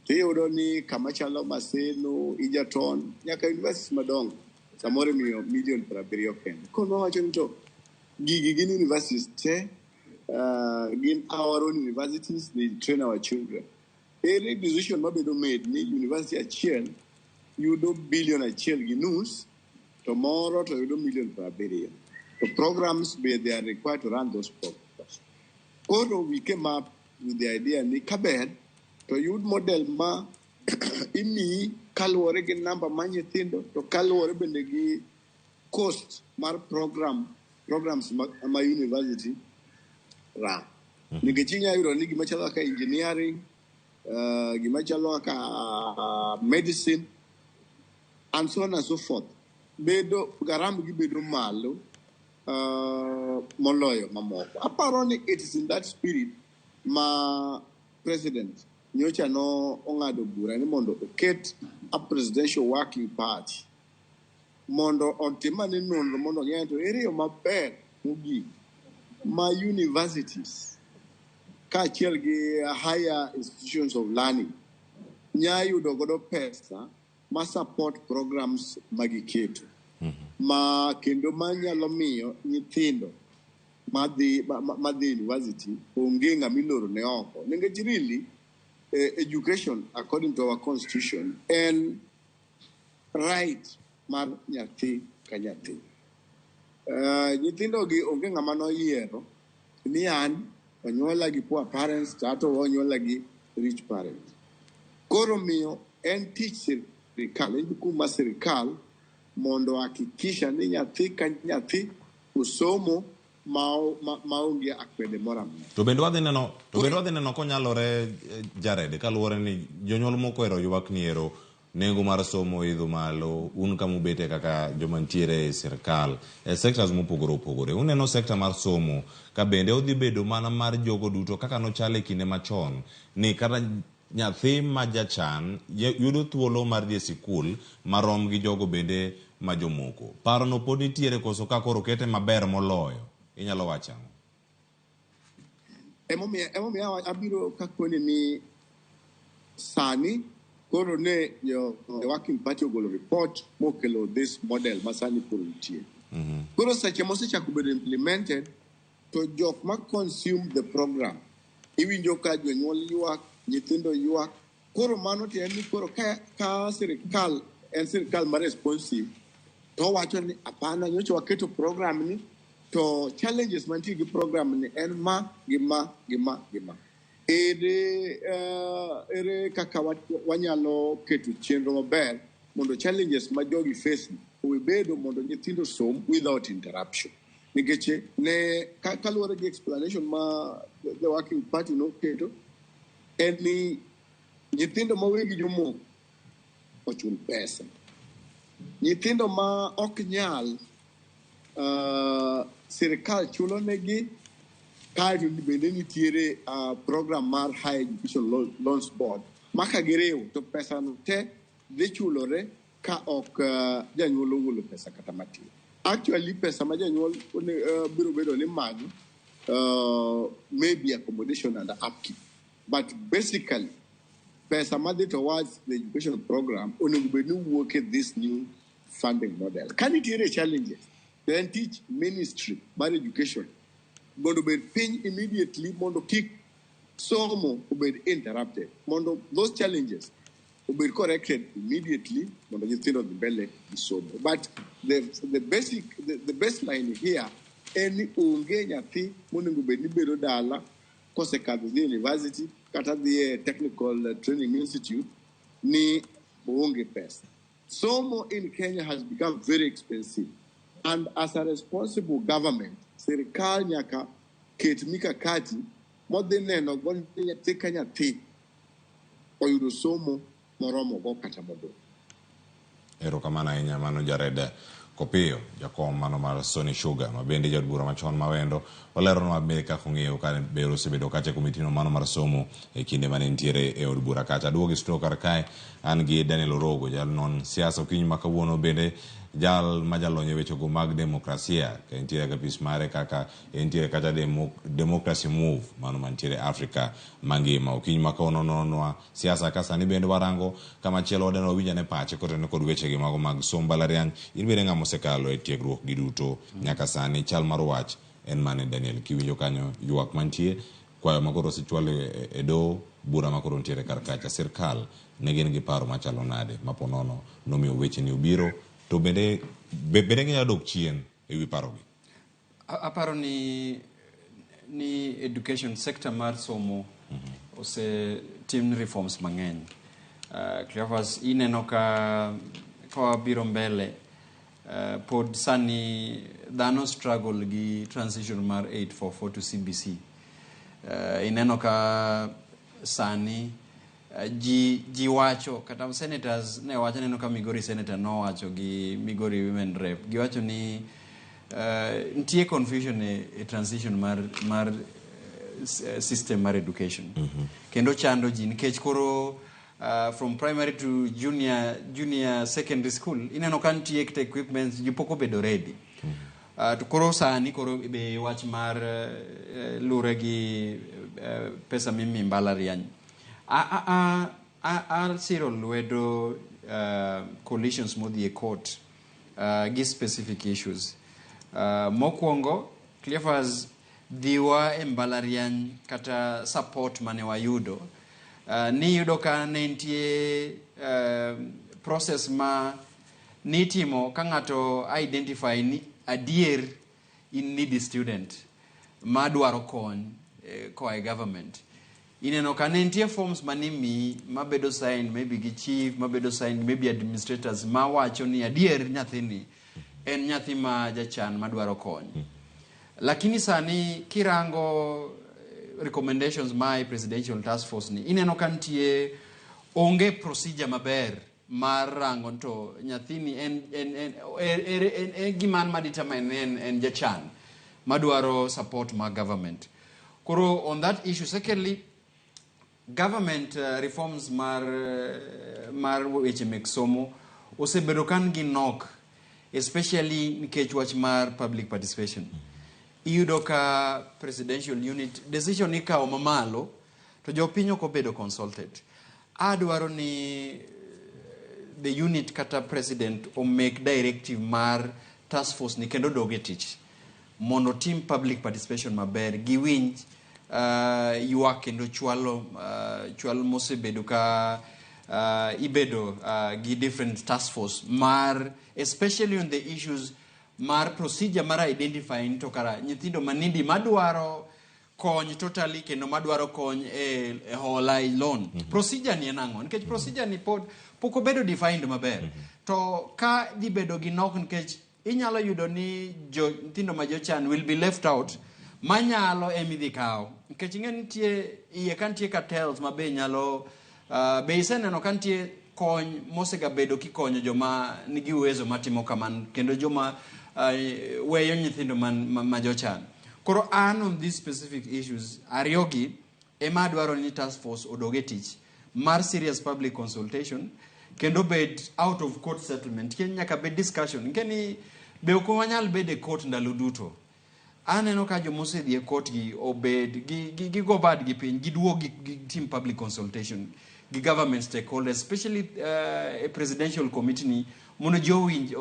Tiyudo ni kama chalo Maseno, Egerton, nyaka universities madongo, samoro imiyo million 70 kende. Koro wawacho ni to gigi gin universities te, gin our own universities, they train our children. Ere decision mabedo made ni university achiel yudo billion 1.5 to moro to yudo million 70. The programs be they are required to run those programs. Koro we came up with the idea ni kaber to yud model ma imiyi kaluwore gi namba mar nyithindo to kaluwore bende gi cost mar programs ma university run. Nikech inyalo yudo ni gima chalo kaka engineering, gima chalo kaka medicine, and so on and so forth. Bedo garam gi bedo malo moloyo mamoko. Aparo ni it is in that spirit ma president nyocha no ong'ado bura ni mondo oket a presidential working party mondo otim ane nonro mondo ong'e to ere yo maber mogik ma universities kaachiel gi higher institutions of learning nya yudo godo pesa ma support programs magiketo ma kendo manyalo miyo nyithindo madhi university onge ng'ama iloro ne oko. Nikech really education according to our constitution en right mar nyathi ka nyathi. Nyithindo gi onge ng'ama noyiero ni an onyuola gi poor parents to ato onyuola gi rich parents. Koro miyo en tich sirikal, en jukumu mar sirikal mondo hakikisha ni nyathi ka nyathi osomo maonge akwede moro amora. To bende wadhi neno konyalore, Jared, kaluwore ni jonyuol moko ohero ywak ni ero nengo mar somo idho malo, un kama ubete kaka joma ntiere e sirkal e sectors mopogore opogore. Uneno sector mar somo ka bende odhi bedo mana mar jogo duto kaka nochal e kinde machon ni kata nyathi ma jachan yudo thuolo mar dhi e sikul marom gi jogo bende ma jomoko. Parono pod nitiere koso ka koro kete maber moloyo? Inyalo wacho ang'o? Emomiyo abiro kakone ni sani koro ne jo working party ogolo report mokelo this model ma sani koro nitie. Koro seche mosechako bedo implemented to jok ma consume the program iwinjo ka jonyuol ywak, nyithindo ywak. Koro mano tiende ni koro ka sirikal en sirikal ma responsive to wacho ni hapana, nyocha waketo program ni to challenges mantie gi program ni en ma gi ma gi ma gi ma. Ere, ere kaka wanyalo keto chenro maber mondo challenges ma jogi face owe bedo mondo nyithindo som without interruption. Nikech ne kaluwore gi explanation ma the working party noketo en ni nyithindo ma wegi jomoko ochul pesa. Nyithindo ma ok nyal sirikal chulo negi kaeto bende nitiere program mar Higher Education Loans Board ma ka giriwo to pesa no te dhi chulore ka ok janyuol ogolo pesa kata matin. Actually pesa ma janyuol biro bedo ni manyo maybe accommodation and upkeep, but basically pesa madhi towards the education program onego bed ni wuok e this new funding model. Ka nitiere challenges, then teach ministry mar education mondo obed piny immediately mondo kik somo obed interrupted, mondo those challenges obed corrected immediately mondo nyithindo odhi mbele gi somo. But the baseline here en ni onge nyathi monego bed ni bedo dala kosekadho dhi university kata dhi e technical training institute ni oonge pesa. Somo in Kenya has become very expensive, and as a responsible government, sirikal nyaka ket mikakati modhi neno go ni nyathi ka nyathi oyudo somo moromo go kata modong'. Erokamano ahinya mano Jared Kopiyo, jakom mano mar Sony Sugar, ma bende jaod bura machon ma Wendo, oleronwa be kaka ong'eyo ka ber osebedo kacha e komitino mano mar somo e kinde mane nitiere e od bura kacha. Aduogo e studio kar kae, an gi Daniel Orogo, janon siasa okinyi ma kawuono bende jal ma jalony e wechego mag demokrasia, ka entiere e apis mare kaka entiere kacha Democracy Move mano mantiere Afrika mangima. Okinyi ma kawuono nonwa siasa ka sani bende warango kama chielo wadeno wawinj ane pache kotenore kod wechegi mago mag somb mbalariany. In bende ng'ama osekalo e tiegruok gi duto nyaka sani, chal mar wach en mane Daniel? Kiwinjo kanyo ywak mantie, kwayo makoro osechwal e doho, bura makoro nitiere kar kacha, sirkal ne gin gi paro machalo nade mapo nono nomiyo weche ni obiro to bende ginyalo dok chien e wi parogi? Aparo ni education sector mar somo osetim reforms mang'eny. Cleophas, ineno ka wabiro mbele pod sani dhano struggle gi transition mar 844 to CBC. Ineno ka sani ji wacho kata senators ne wacho, neno ka Migori senator nowacho gi Migori women rep giwacho ni nitie confusion e transition mar system mar education kendo chando ji nikech koro from primary to junior secondary school ineno ka nitie kata equipments ji pok obedo ready. To koro sani koro be wach mar lure gi pesa mimi mbalariany asiro lwedo coalitions modhi e court gi specific issues. Mokwongo Cleophas, dhiwa e mbalariany kata support mane wayudo niyudo ka ne nitie process ma nitimo ka ng'ato identify ni adier in needy student ma dwaro kony koa e government. Ineno ka ne nitie forms manimiyi mabedo sign maybe gi chief, mabedo sign maybe administrators mawacho ni adier nyathini en nyathi ma jachan madwaro kony. Lakini sani kirango recommendations ma e presidential task force ni ineno ka nitie onge procedure maber mar rango to nyathini en gima ma determine ni en jachan madwaro support mar government. Koro on that issue, secondly, government reforms mar weche mek somo osebedo ka nigi nok, especially nikech wach mar public participation. Iyudo ka presidential unit decision ikawo mamalo to jopiny ok obedo consulted. Adwaro ni the unit kata president omake directive mar task force ni kendo dog e tich mondo tim public participation maber, giwinj ywak kendo chwalo chwal mosebedo ka ibedo gi different task force mar especially on the issues mar procedure mar identifying to kara nyithindo manindi madwaro kony. kony totally kendo madwaro kony e hola, e loan. Procedure ni en ang'o? Nikech procedure ni pok obedo defined maber. To ka dhi bedo gi nok, nikech inyalo yudo ni jo nyithindo ma jochan will be left out, manyalo emidhi kawo, nikech ing'e nitie iye ka nitie cartels ma be nyalo be iseneno ka nitie kony mosegabedo kikonyo joma nigi uwezo matimo kamano kendo joma weyo nyithindo ma jochan. Koro an on these specific issues ariyogi ema adwaro ni task force odog e tich mar serious public consultation kendo bed out of court settlement, kendo nyaka bed discussion, nikech ni be ok wanyal bedo e court ndalo duto. Aneno ka joma osedhi e court gi obed gi go badgi piny, giduog gitim public consultation gi government stakeholders, especially e presidential committee ni, mondo ji owinj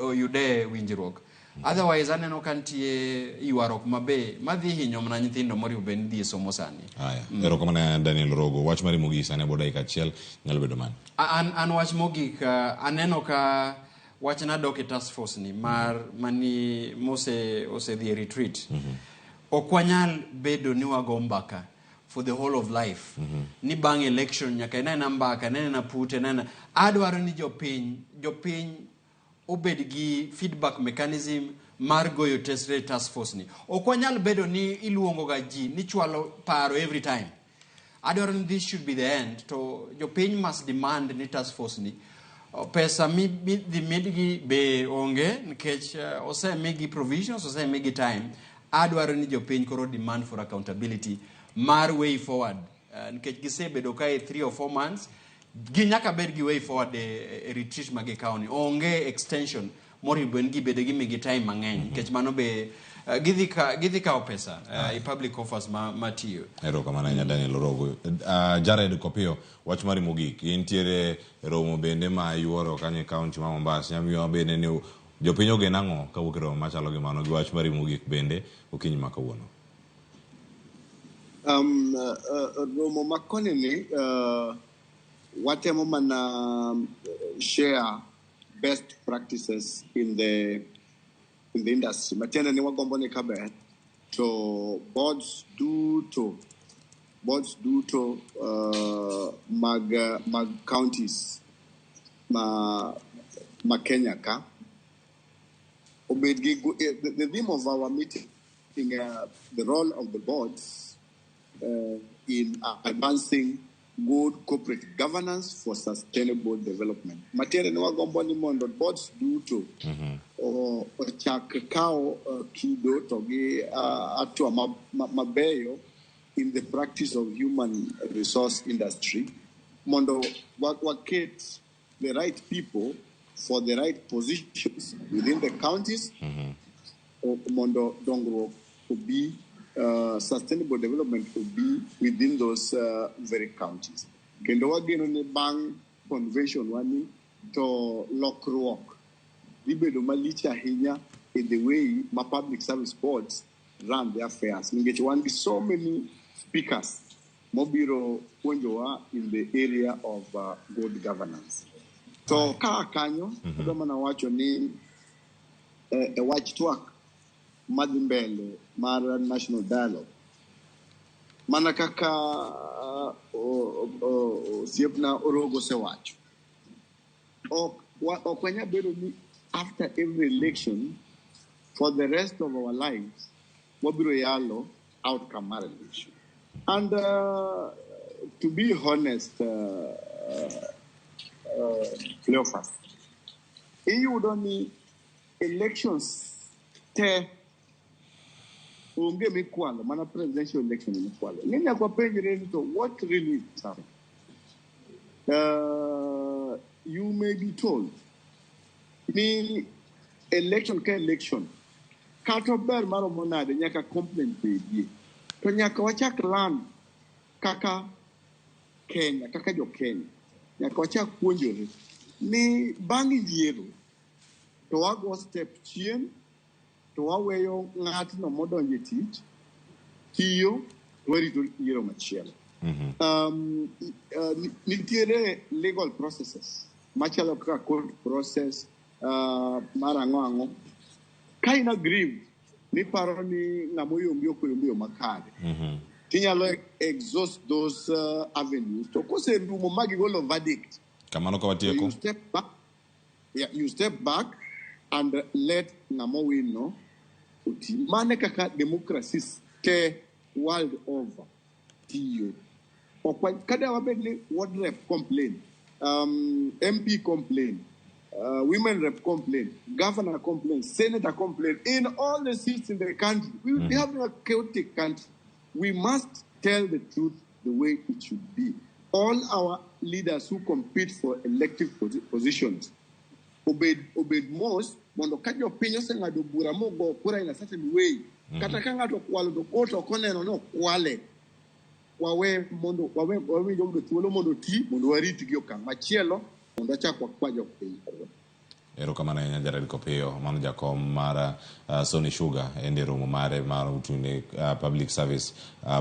oyude winjruok. Otherwise aneno ka nitie ywaruok mabe madhi hinyo mana nyithindo moriwo bed ni dhi e somo sani. Haya, erokamano Daniel Rogo. Wach mari mogik sani bo dakika achiel nyalo bedo mane? An wach mogik, aneno ka wachna dok e task force ni mar mani mose osedhi e retreat. Ok wanyal bedo ni wago mbaka for the whole of life, ni bang' election nyaka inena mbaka, inena pute inena. Adwaro ni jopiny obed gi feedback mechanism mar goyo test rate task force ni. Ok wanyal bedo ni iluongo ga ji ni chwalo paro every time. Adwaro ni this should be the end, to jopiny must demand ni task force ni pesa midhi midgi be onge, nikech osemigi provisions, osemigi time. Adwaro ni jopiny koro demand for accountability mar way forward, nikech gisebedo kae 3 or 4 months, gi nyaka bed gi way forward e retreat ma gikawo ni onge extension moriwo bed ni gibedo gimigi time mang'eny, nikech mano be gidhi kawo pesa e public coffers matiyo. Erokamano ahinya Daniel Orogo. Jared Kopiyo, wach mari mogik. Intiere e romo bende ma yuoro kanyo e kaunti ma Mombasa. Nyamiyowa bende ni jopiny ogen ang'o kawuok e romo machalo gi mano, gi wach mari mogik bende okinyi ma kawuono. Romo ma koni ni watemo mana share best practices in the industry. Matiende ni wagombo ni kaber to boards duto mag counties ma Kenya ka obed gi the theme of our meeting, the role of the boards in advancing good corporate governance for sustainable development. Matiende ni wagombo ni mondo boards duto ochak kawo kido to gi hatua mabeyo in the practice of human resource industry, mondo waket the right people for the right positions within the counties, mondo dongruok obi, sustainable development obi within those very counties. Kendo wageno ni bang' convention wani to lokruok dhi bedo malich ahinya in the way ma public service boards run their affairs, nikech wan gi so many speakers mobiro puonjowa in the area of good governance. To kaa kanyo, adwa mana wacho ni e wach twak madhi mbele mar national dialogue, mana kaka osiepna Orogo osewacho, ok wanyal bedo ni after every election for the rest of our lives wabiro yalo outcome mar election. And to be honest, Cleophas, iyudo ni elections te onge mikwalo, mana presidential election mikwalo. Ni nyaka wapenjre ni to what really is happening? You may be told ni election ka election, kata ber maromo nade, nyaka complaint bedie. To nyaka wachak learn kaka Kenya, kaka jo Kenya, nyaka wachak puonjore ni bang' yiero to wago step chien to waweyo ng'atno modonjo e tich tiyo to warito yiero machielo. Nitiere legal processes machalo kaka court process, mar ang'o ang'o. Ka in aggrieved miparo ni ng'ama oyombi ok oyombi e yo makare tinyalo exhaust those avenues to koserumo ma gigolo verdict Kamano ka so watieko. you step back, yeah, you step back and let ng'ama owin no oti. Mane kaka democracies te world over tiyo. Ok kada wabed ni ward rep complain, MP complain, women rep complain, governor complain, senator complain, in all the seats in the country, we will be having a chaotic country. We must tell the truth the way it should be. All our leaders who compete for elective positions obed mos mondo ka jopiny oseng'ado bura mogo kura in a certain way kata ka ng'ato okwalo to court ok oneno ni okwale wawe mondo wawe wawe jogo thuolo mondo oti mondo waritgi okang' machielo mondo wachak wakwa jopiny kura. Erokamano ahinya Jared Kopiyo, mano jakom mar Sony Sugar ende romo mare mar utune Public Service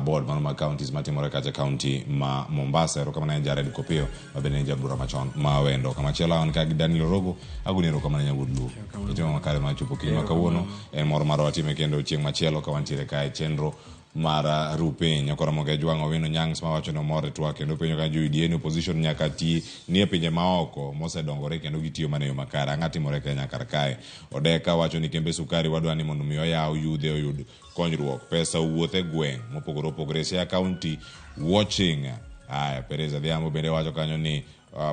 Board mano mag counties matimore kacha county ma Mombasa. Erokamano ahinya Jared Kopiyo ma bende en jabura machon ma Wendo. Kamachielo an ka gi Daniel Orogo, agoni erokamano ahinya wuod Luo. Itimo makare mar chopo kiny ma kawuono en mor mar watime kendo chieng' machielo ka wantiere kae chenro mar rupiny. Nyakoro Moge Jwang' Owino Nyangs mawacho ni omor e twak kendo penjo ka jo UDA ni opposition nyaka ti nie pinje maoko mosedongore kendo gitiyo mana e yo makare. Ang'o timore Kenya kar kae? Odeka wacho ni kembe sukari wadwa ni mondo mi oyaw yudhe oyud konyruok. Pesa owuoth e gweng' mopogore opogore. Siaya County watching. Aya, Perez Adhiambo bende wacho kanyo ni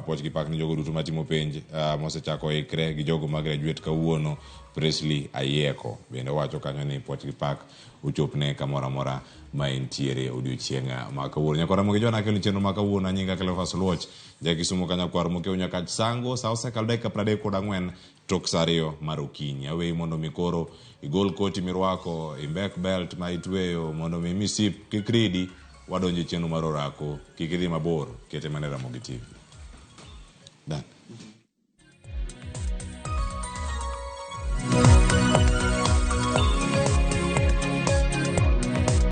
puoch gi pak ni jogo duto matimo penj mosechako ikre gi jogo ma graduate kawuono. Presley Ayieko bende wacho kanyo ni puoch gi pak ochopne kamoro amora ma entiere odiochieng' ma kawuono. Nyakwara Mogi Jona akelo chenro ma kawuono anyinga Cleophas Luoch jakisumo kanyakwar Mokeu Nyakach Sango sa osekalo dakika 34 tok sa 2 mar okinyi. Aweyi mondo mi koro igol koti mirwako, imbek belt ma itweyo mondo mi misip kik ridi wadonjo e chenro mar orako kik idhi mabor kete mana e Ramogi TV. Dan.